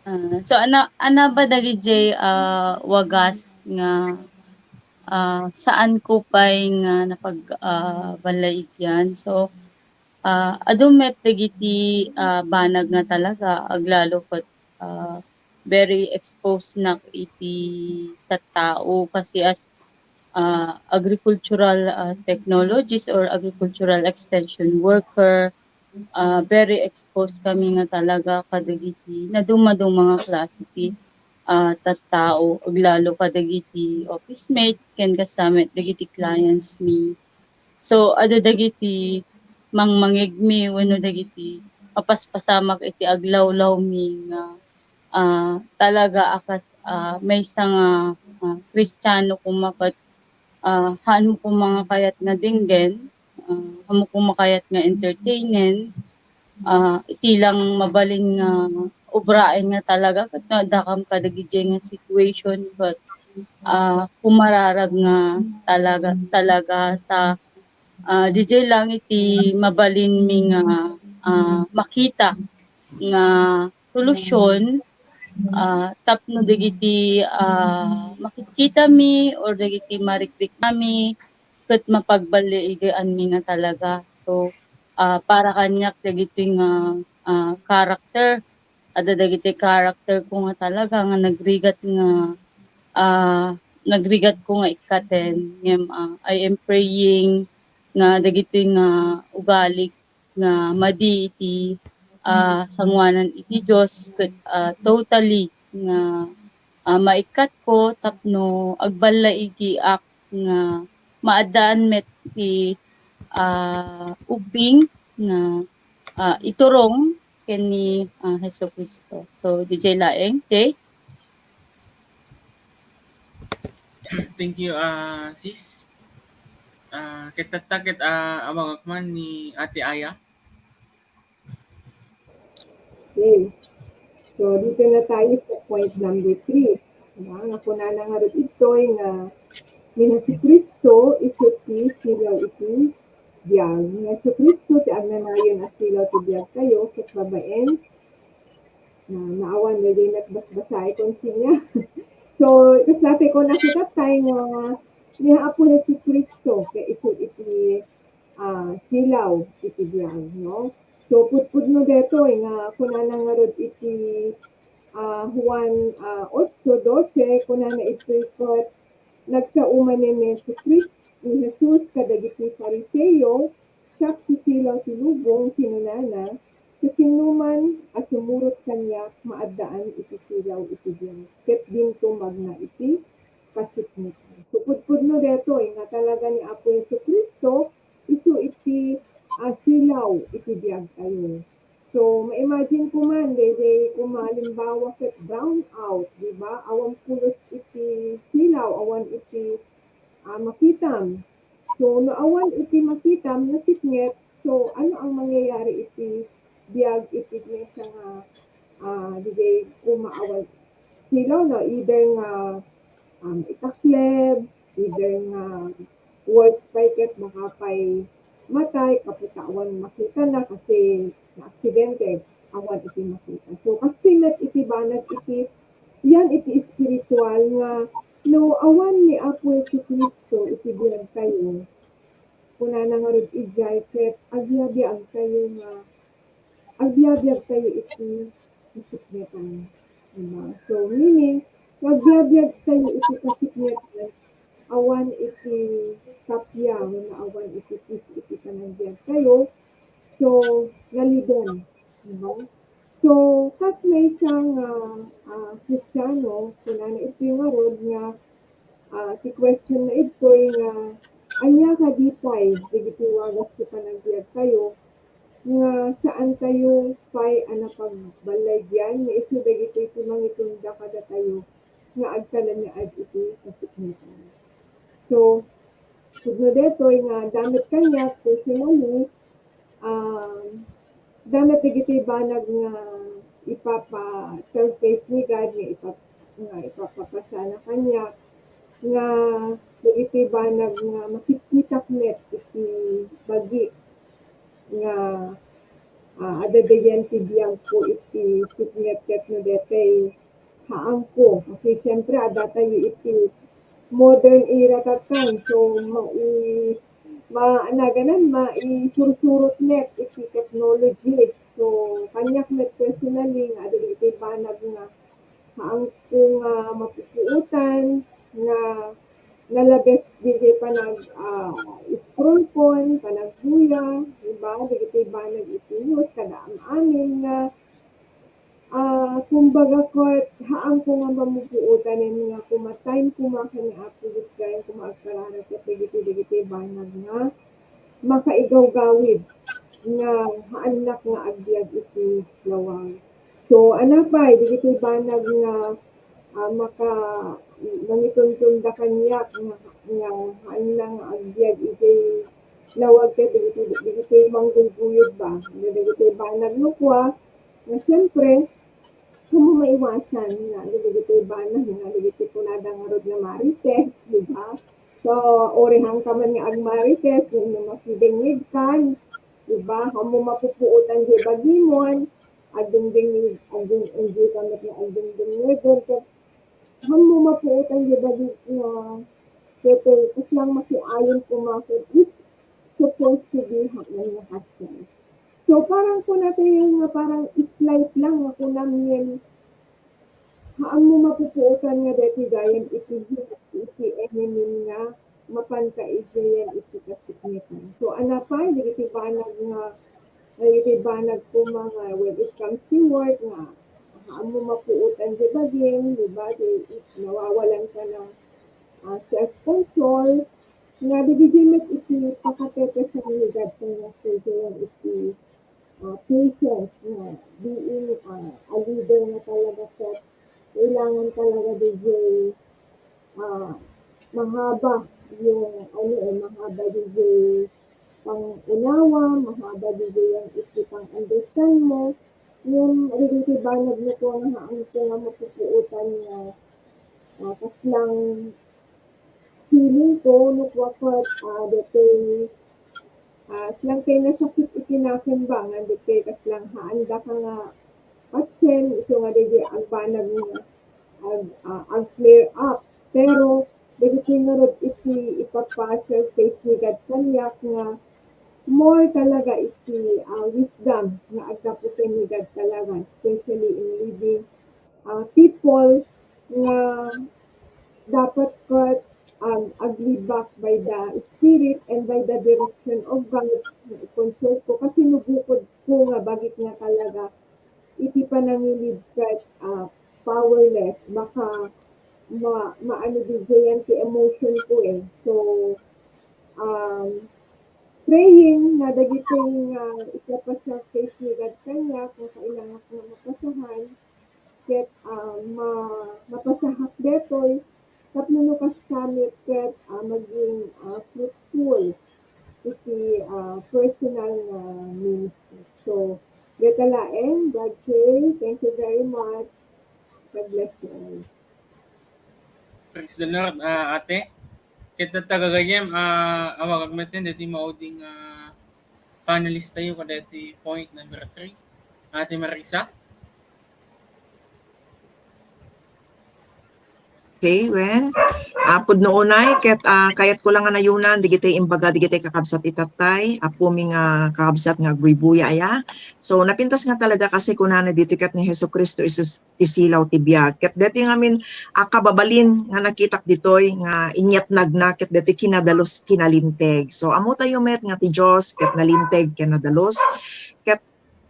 Ah, so, ania, ania ba dagiti, ah, wagas nga, ah, saanko pay nga napag-, ah, ballaygian? So, ah, adu met dagiti, ah, banag nga talaga aglalo ket, ah, very exposed nak iti tattao kasi as, ah, agricultural, ah, technologist or agricultural extension worker, ah, very exposed kami nga talaga kadagiti nadumaduma nga klase ti, ah, tattao, aglalo kadagiti office mate ken kasta met dagiti clients mi. So, adu dagiti mangmangegmi wenno dagiti mapaspasamak iti aglawlawmi nga, ah, talaga a kas, ah, maysa nga, ah, Kristiano koma ket, ah, haanmo koma nga kayat nga denggen, ah, haanmo koma kayat nga entertainen, ah, iti lang mabalin nga ubraen nga talaga ket no addakam kadagiti nga situation ket, ah, kumararag nga talaga, talaga ta, ah, D J lang iti mabalinmi nga, ah, makita nga solusyon, ah, tapno dagiti, ah, makitkitami or dagiti marikriknami ket mapagballigianmi nga talaga. So, ah, para kaniak dagitoy nga, ah, character, adda dagiti character ko nga talaga nga nagrigat nga, ah, nagrigat ko nga ikkaten. Ngem, ah, I am praying nga dagitoy nga ugali nga madi iti, ah, sanguanan iti Dios ket, ah, totally nga, ah, maikkatko tapno agballaygiak nga maaddaan met ti, ah, ubbing nga, ah, iturong ken ni, ah, Jesu-Cristo. So, D J laeng, Jay? Thank you, ah, sis. Ah, ket tatta ket, ah, awagak man ni Ate Aya. Okay. So, dito na tayo sa point number three. Diba? Nga kunana ngarud ditoy nga ni Jesu-Cristo isu ti silaw iti biag. Ni Jesu-Cristo ti agnanayon a silaw ti biagtayo, ket babaen, na, naawan dagiti nagbasbasaen kon sinya. So, kasla ti kunana ket tatta nga ni Apo Jesu-Cristo ket isu iti, ah, silaw iti biag, no? So, pudpudno detoy nga kunana ngarud iti, ah, Juan, ah, otso dose, kunana iti ket, nagsao manen ni Jesu-Cris-, ni Jesus kadagiti Fariseo, "Siak ti silaw ti lubong," kinunana, "Kasinoman a sumurot kaniak, maaddaan iti silaw iti biag, ket dinto magna iti kasipngetan." So, pudpudno detoy nga talaga ni Apo Jesu-Cristo isu iti, ah, silaw iti biagtayo. So, ma-imagine ko man, daydiay koma halimbawa ket brown out, di ba? Awan pulos iti silaw, awan iti, ah, makitam. So, no awan iti makitam, nasipnget, so, ano ang mangyayari iti biag iti maysa nga, ah, daydiay koma awan silaw, no? Either nga, um, itakleb, either nga worse pa ket baka pay matay, kaputa awan makitana kasi naaksidente, awan iti makita. So, kastoy met iti banag iti, yan iti espiritual nga no awan ni Apo Jesu-Cristo iti biagtayo, kunana ngarud idiay ket agbiabiagtayo nga agbiabiagtayo iti kasipngetan. Diba? So, meaning, agbiabiagtayo iti kasipngetan, awan iti tapia, wenno awan iti peace iti panagbiagtayo. So, naliden. Diba? So, kas maysa nga, ah, Kristiano, kunana iti ngarud nga, ah, ti question na idtoy nga, ania kadi pay dagiti wagas ti panagbiagtayo nga saantayo pay a napagbalaygian nga isu dagitoy ti mangitunda kadatayo nga agtalinaed iti kasipngetan. So, pudno detoy nga damet kaniak personally, um, damet dagiti banag nga ipapa-surface ni God nga ipa-, nga ipapapasana kaniak nga dagiti banag nga makitkitak met iti bagi nga, ah, adda daydiay ti biagko iti sipnget ket no daytoy haanko. Kasi siyempre, adda tayo iti modern era tattan. So, mai-, ma-, naganan, maisursurot met iti technologies. So, kaniak met personally nga adda iti banag nga haanko nga mapupuotan nga nalabes dagiti panag, ah, scroll phone, panagbuya, diba? Dagiti banag iti news, kada am-amin nga, ah, kumbaga, ket haanko nga mapupuotanen nga koma time koma ken ni Apo Dios gayan koma agkararag ket dagiti, dagiti banag nga makaigawgawid nga haannak nga agbiag iti lawag. So, ania pay dagiti banag nga, ah, maka-, mangituntunda kaniak nga, nga haanna nga agbiag iti lawag ket dagiti, dagiti mangguygoyod ba? Dagiti banag no kua, nga siyempre, Ammo maiwasan nga dagiti banag nga dagiti kunada ngarud nga marites, di ba? So, urihanka man nga agmarites, no, no makidengngegkan, di ba? Ammo mapupuotan diay bagimon, agdengdengngeg, agdeng-, enjoy ka met nga agdengdengngegen, ket ammo mapuotan diay bagi nga, ket, ket lang makiayon koma ket it supposed to be happen nga happen. So, parang kunatayo nga parang slight lang nga kunam yen, haan mo mapupuotan nga daytoy gayam iti, iti enemy nga mapanta idiayan iti kasipngetan. So, ania pay, dagiti banag nga, dagiti banag koma nga when it comes to work nga, haan mo mapuotan diay bagim, di ba? Di, nawawalan ka ng, ah, self-control, nga dagiti met iti pakatetesan ni God nga surgeon iti, ah, patience nga di pa yung ano, eh, mahaba didiay pang-unawa, mahaba didiay iti pang-understand mo. Ngem dagiti banag no kua nga haanko nga mapupuotan nga, ah, kaslang feeling ko no kua ket, ah, daytoy, ah, silang kay nasakit iti nakem ba, nga daytoy kaslang haanda ka nga patient, isu nga daydi agbanag nga ag-, ah, ag-flare up. Pero dagiti ngarud iti ipapa-surface ni God kaniak nga more talaga iti, ah, wisdom nga aggapu ken ni God talaga, especially in leading, ah, people nga dapat ket, um, ag-lead back by the Spirit and by the direction of God. Concern ko kasi no bukod ko nga bagik nga talaga iti panangilid ket, ah, powerless, baka ma-, maano didiayen ti emotion ko eh. So, um, praying nga dagiti nga ipapa-surface ni God kaniak nga kailangan nga mapasahan, ket, ah, ma-, mapasahak daytoy tapno no kasta met ket, ah, maging, ah, fruitful iti, ah, personal nga ministry. So, dayta laeng, Brad Jay, thank you very much. God bless you all. Praise the Lord, ah, ate. Ket dayta gagayyem, ah, awagak met daytoy mauding, ah, panelist tayo kadaytoy point number three. Ate Marisa? Okay, wen. Ah, pudno unay, ket, ah, kayatko lang nga nayunan, dagiti imbaga, dagiti kakabsat itattay, apumi nga kakabsat nga agbuybuya aya. So, napintas nga talaga kasi kunana ditoy ket ni Jesu-Cristo isu ti silaw ti biag. Ket daytoy ngamin a kababalin nga nakitak ditoy nga inyatnagna ket daytoy kinadalus, kinalinteg. So, ammo tayo met nga ti Dios ket nalinteg ken nadalus. Ket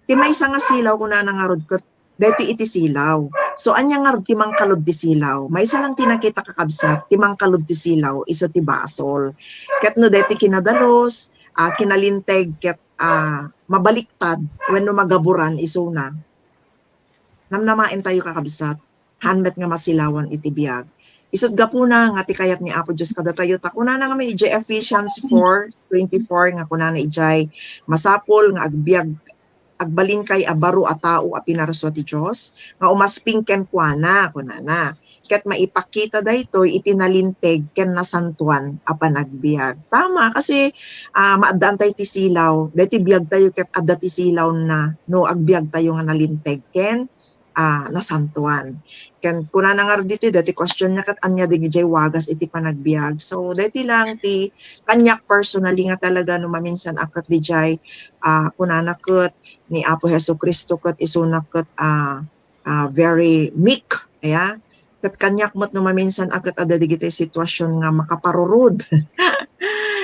ti maysa nga silaw kunana ngarud ket daytoy iti silaw. So, ania ngarud ti mangkalud ti silaw? Maysa lang ti nakita, kakabsat, ti mangkalud ti silaw isu ti basol. Ket no daytoy kinadalus, ah, kinalinteg ket, ah, mabaliktad wenno magaburan isuna. Namnamaen tayo, kakabsat. Haan met nga masilawan iti biag. Isut' gapuna nga ti kayat ni Apo Dios kadatayo, ta kunana ngamin idiay Ephesians four twenty-four nga kunana idiay, masapul nga agbiag, agbalinkay a baro a tao a pinarsua ti Dios, nga umasping kenkuana, kunana. Ket maipakita daytoy iti nalinteg ken nasantoan a panagbiag. Tama, kasi, ah, maaddaantayo ti silaw, daytoy biagtayo ket adda ti silawna no agbiagtayo nga nalinteg ken, ah, nasantoan. Ken kunana ngarud ditoy, daytoy question-na ket ania daydiay wagas iti panagbiag. So, daytoy lang ti kaniak personally nga talaga no maminsan a ket didiay, ah, kunana ket ni Apo Jesu-Cristo ket isuna ket, ah, ah, very meek, aya. Ket kaniak met no maminsan a ket adda dagiti sitwasyon nga makaparurod.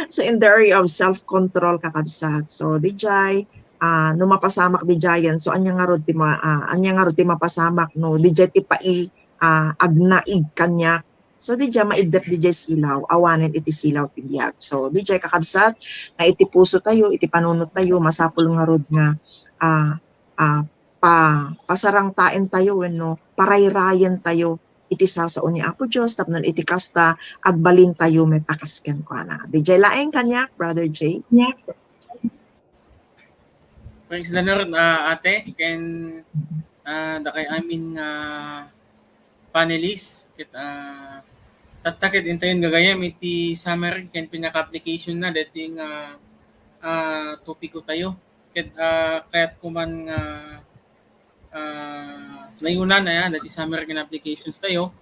So, in the area of self-control, kakabsat. So, didiay, ah, no mapasamak didiayen, so, ania ngarud ti ma-, ah, ania ngarud ti mapasamak no didiay ti pai-, ah, agnaig kaniak. So, didiay maiddep didiay silaw, awanen iti silaw ti biag. So, didiay, kakabsat, nga iti puso tayo, iti panunot tayo, masapul ngarud nga, ah, ah, pa-, pasarangtaen tayo wenno parayrayen tayo iti sasao ni Apo Dios tapno iti kasta, agbalin tayo met a kas kenkuana. Didiay laeng kaniak, Brother Jay. Praise the Lord, ah, ate, ken, ah, dakay amin nga panelist, ket, ah, tatta ket intayon gagayyem iti summary ken pinaka-application-na daytoy nga, ah, topiko tayo. Ket, ah, kayatko man nga, ah, nayunan aya daytoy summary ken applications tayo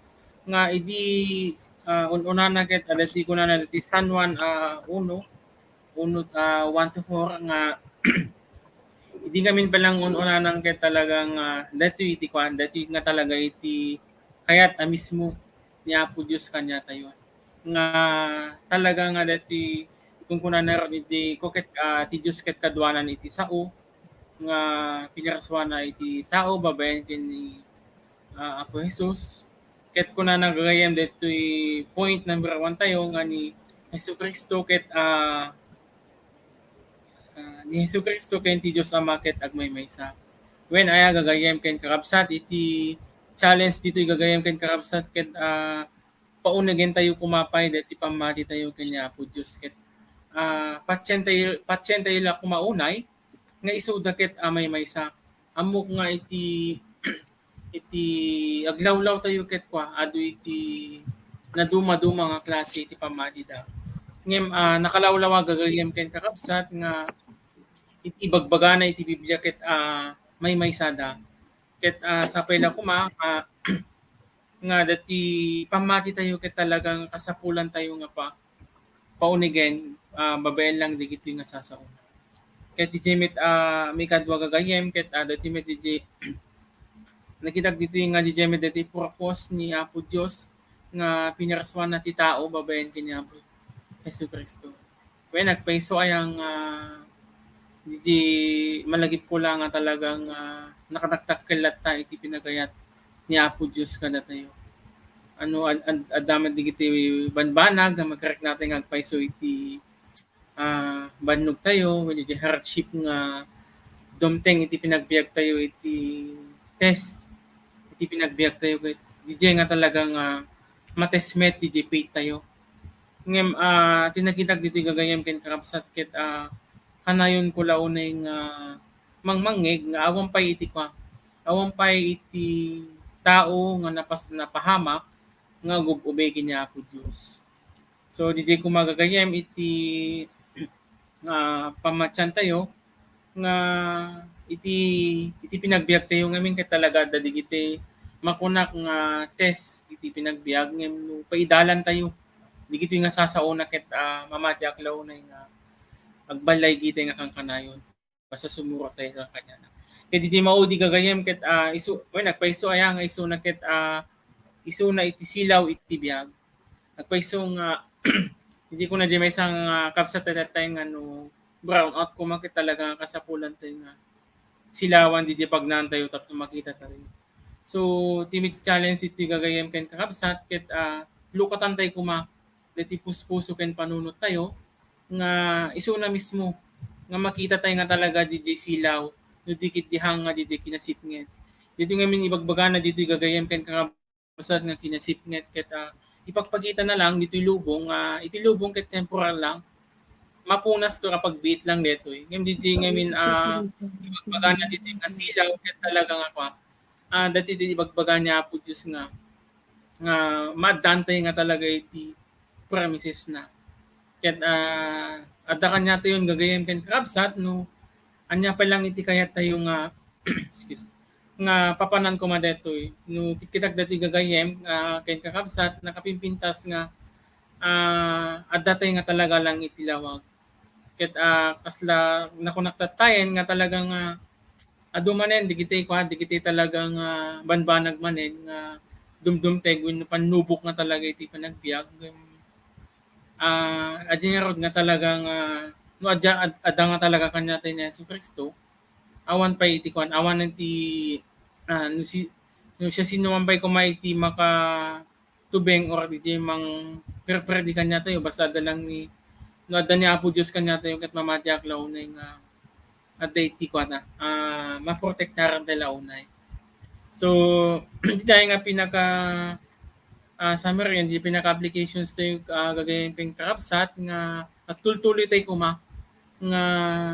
nga idi, ah, un-unana ket, ah, daytoy kunana daytoy San Juan, ah, uno, uno, ah, one to four nga idi ngamin pay lang un-unanan ket talagang, ah, daytoy iti kuan, daytoy nga talaga iti kayat a mismo ni Apo Dios kaniatayo. Nga talaga nga daytoy kunkunana iti, ko ket, ah, ti Dios ket kaduanan iti sao nga pinarsuana iti tao babaen ken ni, ah, Apo Jesus. Ket kunana gagayyem daytoy point number one tayo nga ni Jesu-Cristo ket, ah, ah, ni Jesu-Cristo ken ti Dios Ama ket agmaymaysa. Wen, aya gagayyem ken kakabsat, iti challenge ditoy gagayyem ken kakabsat ket, ah, paunegen tayo koma pay daytoy pammati tayo ken ni Apo Dios ket, ah, patien tayo, patien tayo la koma unay nga isuda ket a maymaysa. Ammok nga iti, iti aglawlaw tayo ket kua, adu iti nadumaduma nga klase iti pammatida. Ngem, ah, nakalawlaw a gagayyem ken kakabsat nga it-, ibagbagana iti Biblia ket, ah, maymaysada. Ket, ah, sapay la koma, ah, nga daytoy pammati tayo ket talagang kasapulan tayo nga pa-, paunegen, ah, babaen lang dagitoy nga sasaona. Ket diay met, ah, maikadua gagayyem, ket, ah, daytoy met diay nakitak ditoy nga diay met daytoy purpose ni Apo Dios nga pinarsuanna ti tao babaen ken ni Apo Jesu-Cristo. Wen, agpayso aya nga, ah, diay malagip ko la nga talagang, ah, nakadakdakkel latta iti pinagayat ni Apo Dios kadatayo. Ano, ad-, ad-, adda met dagiti banbanag nga makariknatay nga agpayso iti, ah, bannogtayo, wenno diay hardship nga dumteng iti pinagbiagtayo iti test, iti pinagbiagtayo ket diay nga talagang, ah, matest met diay faith tayo. Ngem, ah, ti nakitak ditoy gagayyem ken kakabsat ket, ah, kanayon ko la unay nga mangmangngeg nga awan pay iti kua, awan pay iti tao nga napas-, napahamak nga agub-ubay ken ni Apo Dios. So, diay koma gagayyem iti, ah, pammatian tayo nga iti, iti pinagbiag tayo ngamin ket talaga adda dagiti makunak nga test iti pinagbiag ngem no paidalan tayo dagitoy nga sasaona ket, ah, mamatiak la unay nga agbalay gitay nga kankanayon. Basta sumurot tayo sa kanya. Ket diay maudi gagayyem ket, ah, isu-, wen, agpayso aya nga isuna ket, ah, isuna iti silaw iti biag. Agpayso nga, diay kuna diay maysa nga kabsat that time nga no brown out koma ket talaga kasapulan tayo nga silawan diay pagnaan tayo tapno makita tayo. So, ti met ti challenge iti gagayyem ken kakabsat ket, ah, lukatan tayo koma daytoy puspuso ken panunot tayo nga isuna mismo nga makita tayo nga talaga diay silaw no di ket di hang nga diay kinasipnget. Daytoy ngamin ibagbagana ditoy gagayyem ken kakabsat nga kinasipnget ket, ah, ipakpakita na lang ditoy lubong, ah, iti lubong ket temporal lang. Mapunas to a pagbiit lang daytoy. Ngem diay ngamin, ah, ibagbagana ditoy nga silaw ket talaga nga kua, ah, daytoy ti ibagbaga ni Apo Dios nga nga maaddaan tayo nga talaga iti promises na. Ket, ah, adda kaniatayon gagayyem ken kakabsat no ania pay lang iti kayat tayo nga, excuse, nga papanan koma daytoy. No kitkitak daytoy gagayyem, ah, ken kakabsat, nakapimpintas nga, ah, adda tayo nga talaga lang iti lawag. Ket, ah, kasla nakunak tattayen nga talaga nga adu manen digiti kua, digiti talaga nga banbanag manen nga dumdumteg wenno pannubok nga talaga iti panagbiag. Ah, adi ngarud nga talaga nga no adda, ad-, adda nga talaga kaniatayo ni Jesu-Cristo, awan pay iti kuan, awan ti, ah, no si-, no siasinoman pay koma iti maka tubeng or diay mangperperdi kaniatayo, basta adda lang ni, no adda ni Apo Dios kaniatayo ket mamatiak la unay nga adda iti kuana, ah, maprotektaran tayo la unay. So, iti tayo nga pinaka, ah, summary, iti pinaka applications tayo, ah, gagayyem ken kakabsat nga agtultuloy tayo koma nga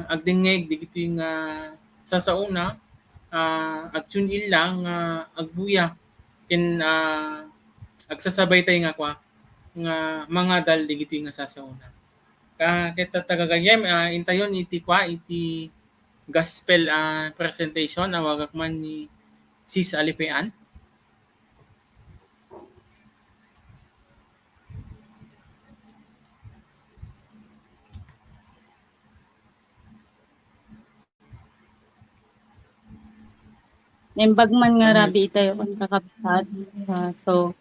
agdengngeg digitoy nga sasaona, ah, agtune-in lang nga agbuya ken, ah, agsasabay tayo nga kua nga mangadal digitoy nga sasaona. Ka-, ket ta gagayyem, ah, intayon iti kua iti gospel, ah, presentation, awagak man ni Sis Alipean. Naimbag man nga rabii tayo ken kakabsat. Ah, so,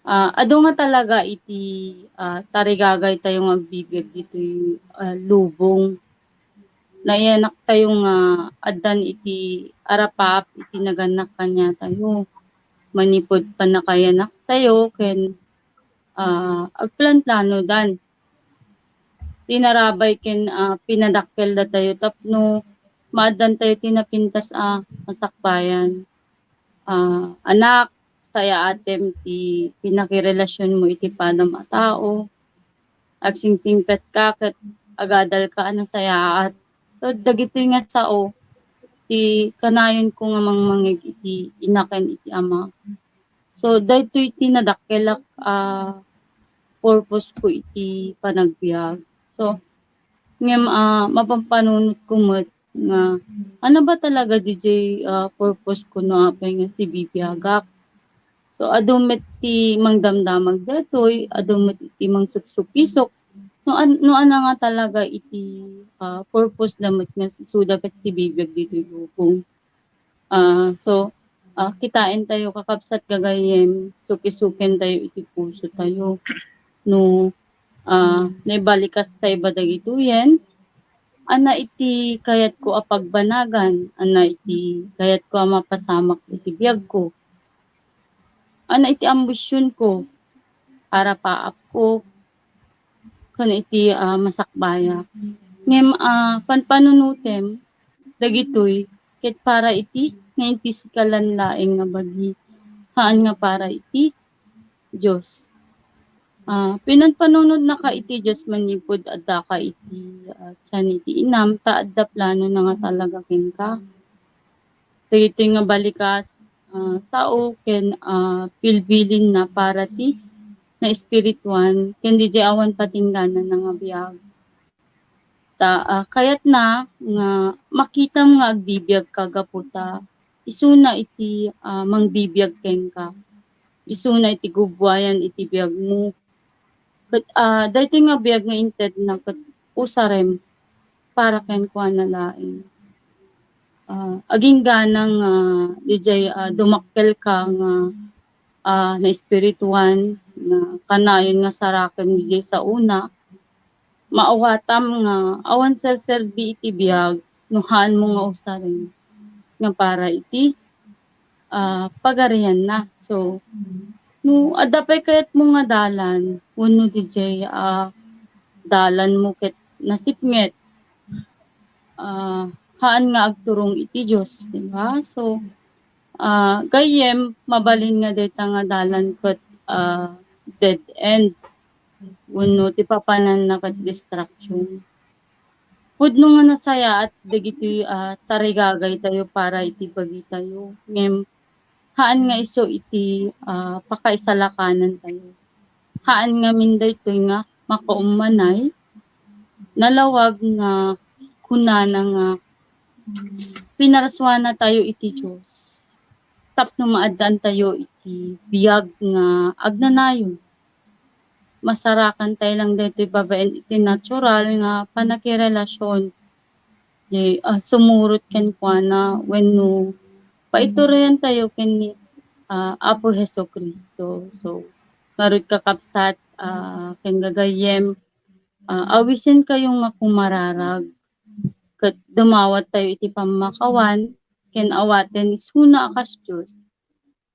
ah, adu nga talaga iti, ah, tarigagay tayo nga agbibiag ditoy, ah, lubong. Naiyanak tayo nga addan iti arapaap iti nagannak kaniatayo. Manipud pannakaiyanak tayo ken, ah, agplanplanodan ti narabay ken, ah, pinadakkel datayo tapno maaddan tayo ti napintas a masakbayan. Ah, anak, sayaatem ti pinakirelasionmo iti padam a tao. Agsingsingpetka ket agadalka a nasayaat. So, dagitoy nga sao ti kanayonko nga mangmangeg iti ina ken iti ama. So, daytoy ti nadakkelak a purpose ko iti panagbiag. So, ngem, ah, mapampanunotko met nga, ano ba talaga diay, ah, purpose ko no apay nga sibibiagak? So, adu met ti mangdamdamag daytoy, adu met ti mangsuksukisok. No an-, no ania nga talaga iti, ah, purpose da met nga isuda ket sibibiag ditoy lubong. Ah, so, ah, kitaentayo, kakabsat, gagayyem, sukisukentayo iti pusotayo. No, ah, naibalikas ta iba dagitoyen, ania iti kayatko a pagbanagan, ania iti kayatko a mapasamak iti biagko, ania iti ambisionko, para paapko, ken iti, ah, masakbayak. Ngem, ah, panpanunutem dagitoy ket para iti nainpisikalan laeng nga bagi, haan nga para iti Dios. Ah, pinanpanunotnaka iti Dios manipud addaka iti, ah, tian iti inam, ta adda planona nga talaga kenka. Dagitoy nga balikas, ah, sao ken, ah, bilbilinna para ti naespirituan ken diay awan patinggananna nga biag. Ta, ah, kayatna nga makitam nga agbibiagka gapu ta isuna iti, ah, mangbibiag kenka. Isuna iti gubbuayan iti biagmo. Ket, ah, daytoy nga biag nga intedna ket usarem para kenkuana laeng. Ah, aginggana nga diay, ah, dumakkelka nga, ah, naespirituan nga kanayon nga sarakem diay saona, maawatam nga awan serserbi iti biag no haanmo nga usaren nga para iti, ah, pagarianna. So, no adda pay kayatmo nga dalan wenno diay, ah, dalanmo ket nasipnget, ah, haan nga agturong iti Dios, di ba? So, ah, gayyem, mabalin nga dayta nga dalan ket, ah, dead end wenno ti papananna ket destruction. Pudno nga nasayaat dagiti, ah, tarigagaytayo para iti bagitayo, ngem haan nga isu iti, ah, pakaisalakanantayo. Haan ngamin daytoy nga makaummanay, nalawag nga kunana nga pinarsuanatayo iti Dios tapno maaddaantayo iti biag nga agnanayon. Masarakantayo lang daytoy babaen iti natural nga pannakirelasion. Di, ah, sumurot kenkuana wenno paiturayantayo ken ni, ah, Apo Jesu-Cristo. So, ngarud, kakabsat, ah, ken gagayyem, ah, awisenkayo nga kumararag ket dumawatkayo iti pammakawan ken awaten isuna a kas Dios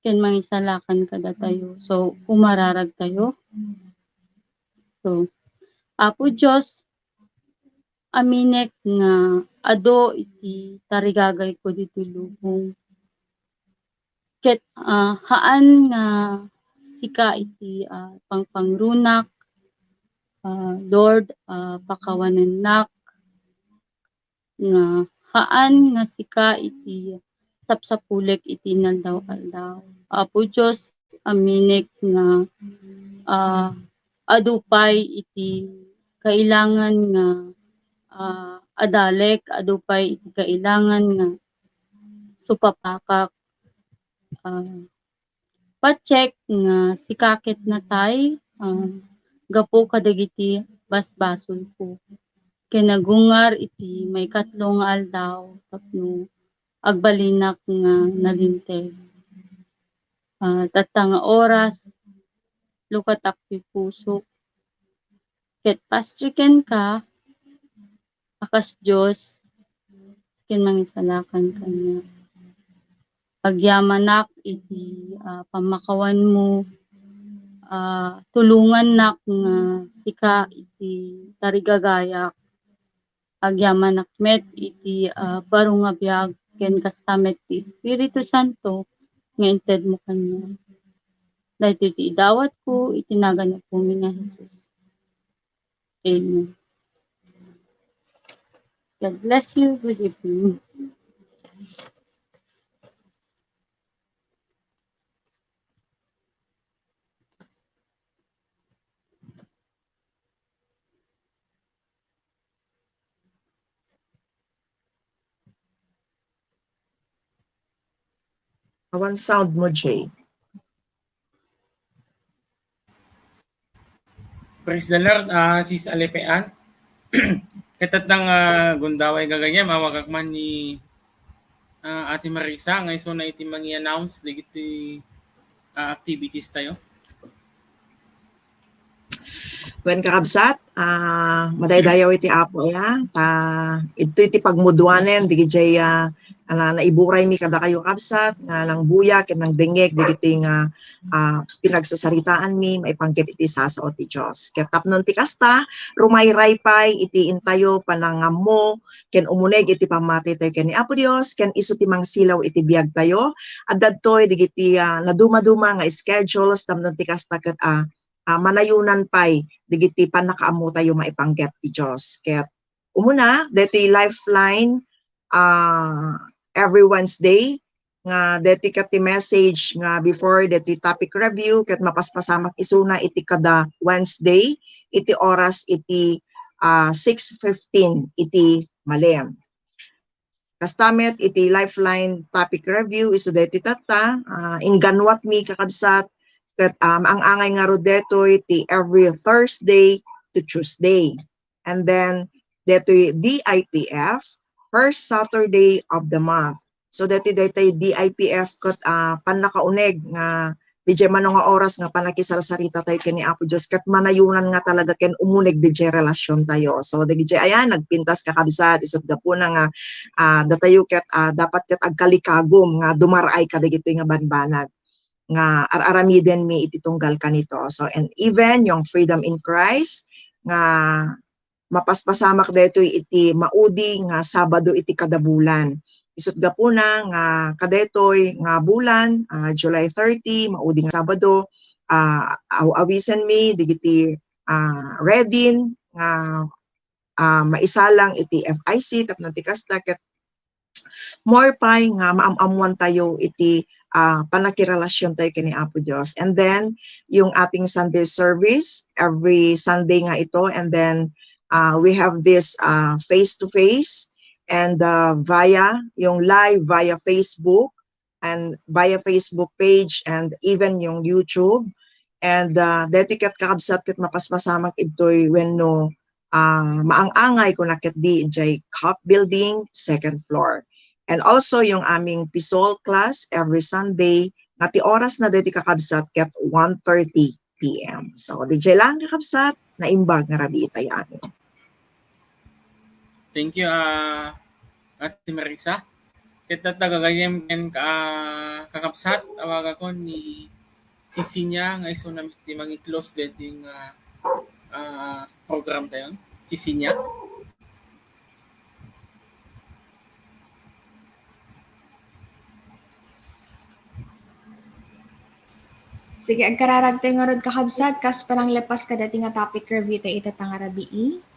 ken mangisalakan kadatayo. So, kumararagtayo. So, Apo Dios, aminek nga adu iti tarigagayko ditoy lubong. Ket, ah, haan nga sika iti, ah, pangpangrunak, ah, Lord, ah, pakawanennak, nga haan nga sika iti sapsapulek iti inaldaw-aldaw. Apo Dios, aminek nga, ah, adu pay iti kailangan nga, ah, adalek, adu pay iti kailangan nga supapakak. Ah, patiek nga sika ket natay, ah, gapu kadagiti basbasolko. Ken nagungar iti maikatlo nga aldaw tapno agbalinak nga nalinteg. Ah, tatta nga oras, lukatak ti pusok. Ket pastor kenka, a kas Dios, ken mangisalakan kaniak. Agyamanak iti, ah, pammakawanmo, ah, tulongannak nga sika iti tarigagayak. Agyamanak met iti, ah, baro nga biag ken kasta met ti Espiritu Santo nga intedmo kaniak. Daytoy ti idawatko iti nagan ni Apomi nga Jesus. Amen. God bless you. Good evening. Awan sound mo, Jay. Praise the Lord, ah, Sis Alipean. Ket tatang, ah, gundaway gagayem, awagak man ni, ah, Ate Marisa, nga isuna iti mangi-announce dagiti, ah, activities tayo. Wen, kakabsat, ah, madaydayaw iti Apo aya, ta, ito iti pagmuduanen, dagiti, ah, na, naiburaymi kadakayo, kabsat, nga nangbuya ken nangdengngeg dagiti nga, ah, pinagsasaritaanmi maipanggep iti sasao ti Dios. Ket tapno ti kasta, rumayray pay iti intayo panangammo ken umuneg iti pammatitayo ken ni Apo Dios, ken isu ti mangsilaw iti biagtayo. Adda ditoy dagiti, ah, nadumaduma nga schedules tapno ti kasta ket, ah, ah, manayonan pay dagiti pannakaammotayo maipanggep ti Dios. Ket umuna, daytoy Lifeline, ah, every Wednesday, nga daytoy ket ti message nga before daytoy topic review, ket mapaspasamak isuna iti kada Wednesday, iti oras iti, ah, six fifteen iti malem. Kasta met iti Lifeline topic review, isu daytoy tatta, ah, ingganwatmi, kakabsat, ket, ah, maang-angay ngarud daytoy ti every Thursday to Tuesday. And then, daytoy D I P F, first Saturday of the month. So, daytoy, daytoy D I P F ket, ah, pannakauneg nga diay mano nga oras nga panakisarsarita tayo ken ni Apo Dios ket manayonan nga talaga ken umuneg diay relasion tayo. So, dagiti ayan, nagpintas, kakabsat, isut gapuna nga, ah, datayo ket, ah, dapat ket agkalikagum nga dumaraay kadagitoy nga banbanag nga ar-aramidenmi iti tunggal kanito. So, and even yung Freedom in Christ nga mapaspasamak daytoy iti maudi nga Sabado iti kada bulan. Isut gapuna nga kadaytoy nga bulan, ah, July thirty, maudi nga Sabado, ah, aw-awisenmi dagiti, ah, reading nga, ah, maisalang iti F I C tapno ti kasta ket more pay nga maam-ammuan tayo iti, ah, panakirelasyon tayo ken ni Apo Dios. And then, yung ating Sunday service, every Sunday nga ito, and then, ah, we have this, ah, face-to-face and, ah, via, yung live via Facebook and via Facebook page and even yung YouTube. And, ah, deti ket kakabsat ket mapaspasamak idtoy wenno ah, maang-angay kuna ketdi idiay COP Building, second floor. And also, yung aming P SOL class every Sunday, nga ti oras na deti kakabsat ket one thirty P M. So, didiay lang kakabsat, naimbag nga rabii tayo amin. Thank you, ah, Ate Marisa. Ket tatta gagayem ken ka-, kakabsat, awagakon ni Sisinya nga isuna met ti mangi-close deti nga, ah, program tayo. Sisinya. Sige, agkararag tayo ngarud, kakabsat, kas pananglepas kadati nga topic review tayo ita nga rabii.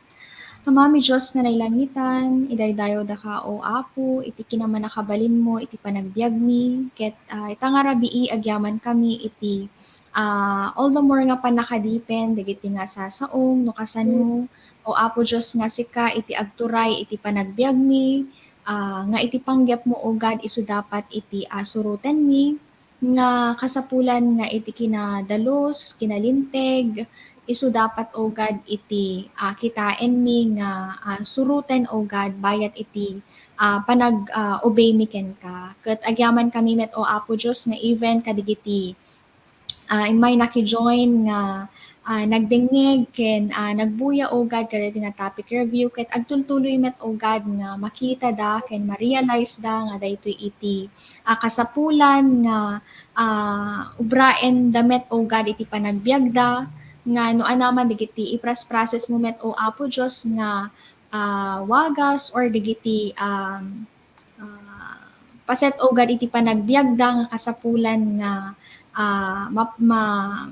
Amami Dios nga nailangitan, idaydayaw daka, O Apo, iti kinamannakabalinmo iti panagbiagmi, ket, ah, ita nga rabii agyamankami iti, ah, all the more nga pannakadipen dagiti nga sasaom, no kasano, O Apo Dios, nga sika iti agturay iti panagbiagmi, ah, nga iti panggepmo, O God, isu dapat iti, ah, surotenmi, nga kasapulan nga iti kinadalus, kinalinteg, isu dapat, O God, iti, ah, kitaenmi nga, ah, suroten, O God, bayat iti, ah, panag, ah, obeymi kenka. Ket agyamankami met, O Apo Dios, nga even kadagiti, ah, immay nakijoin nga, ah, nagdengngeg ken, ah, nagbuya, O God, kadagiti nga topic review, ket agtultuloy met, O God, nga makitada ken ma-realize da nga daytoy iti, ah, kasapulan nga, ah, ubraen da met, O God, iti panagbiagda, nga no anaman dagiti iprasprasesmo met, O Apo Dios, nga, ah, wagas or dagiti, um, ah, paset, O God, iti panagbiagda nga kasapulan nga, ah, ma-, ma-,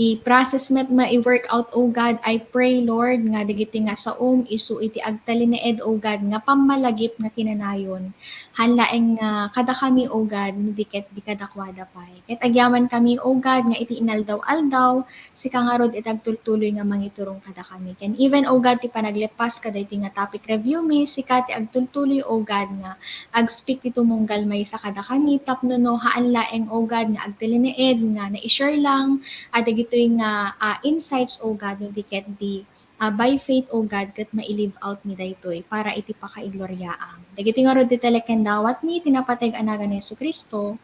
i-process met, ma-, i-work out, O God. I pray, Lord, nga dagiti nga saom isu iti agtalinaed, O God, nga pammalagip nga kinanayon. Haan laeng nga kadakami, O God, no di ket di kadakuada pay. Ket agyamankami, O God, nga iti inaldaw-aldaw, sika ngarud iti agtultuloy nga mangiturong kadakami. Ken even, O God, ti panaglepas kadaytoy nga topic review mi, sika ti agtultuloy, O God, nga ag-speak ti tumunggal maysa kadakami, tapno no haan laeng, O God, nga agtalinaed nga nai-share lang, ah, dagitoy nga, ah, insights, O God, no di ket di, ah, by faith, O God, ket mai-live out mi daytoy para iti pakaigloriaam. Dagitoy ngarud ti talek ken dawat mi, iti napateg a nagan ni Jesu-Cristo.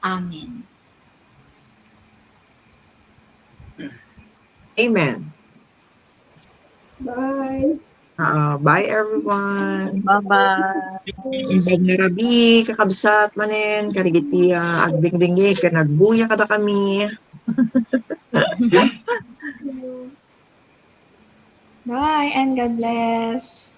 Amen. Amen. Bye. Ah, bye, everyone. Bye-bye. Imbag nga rabii, kakabsat manen, kadagiti, ah, agdingdingig ken agbuya kadakami. Bye and God bless.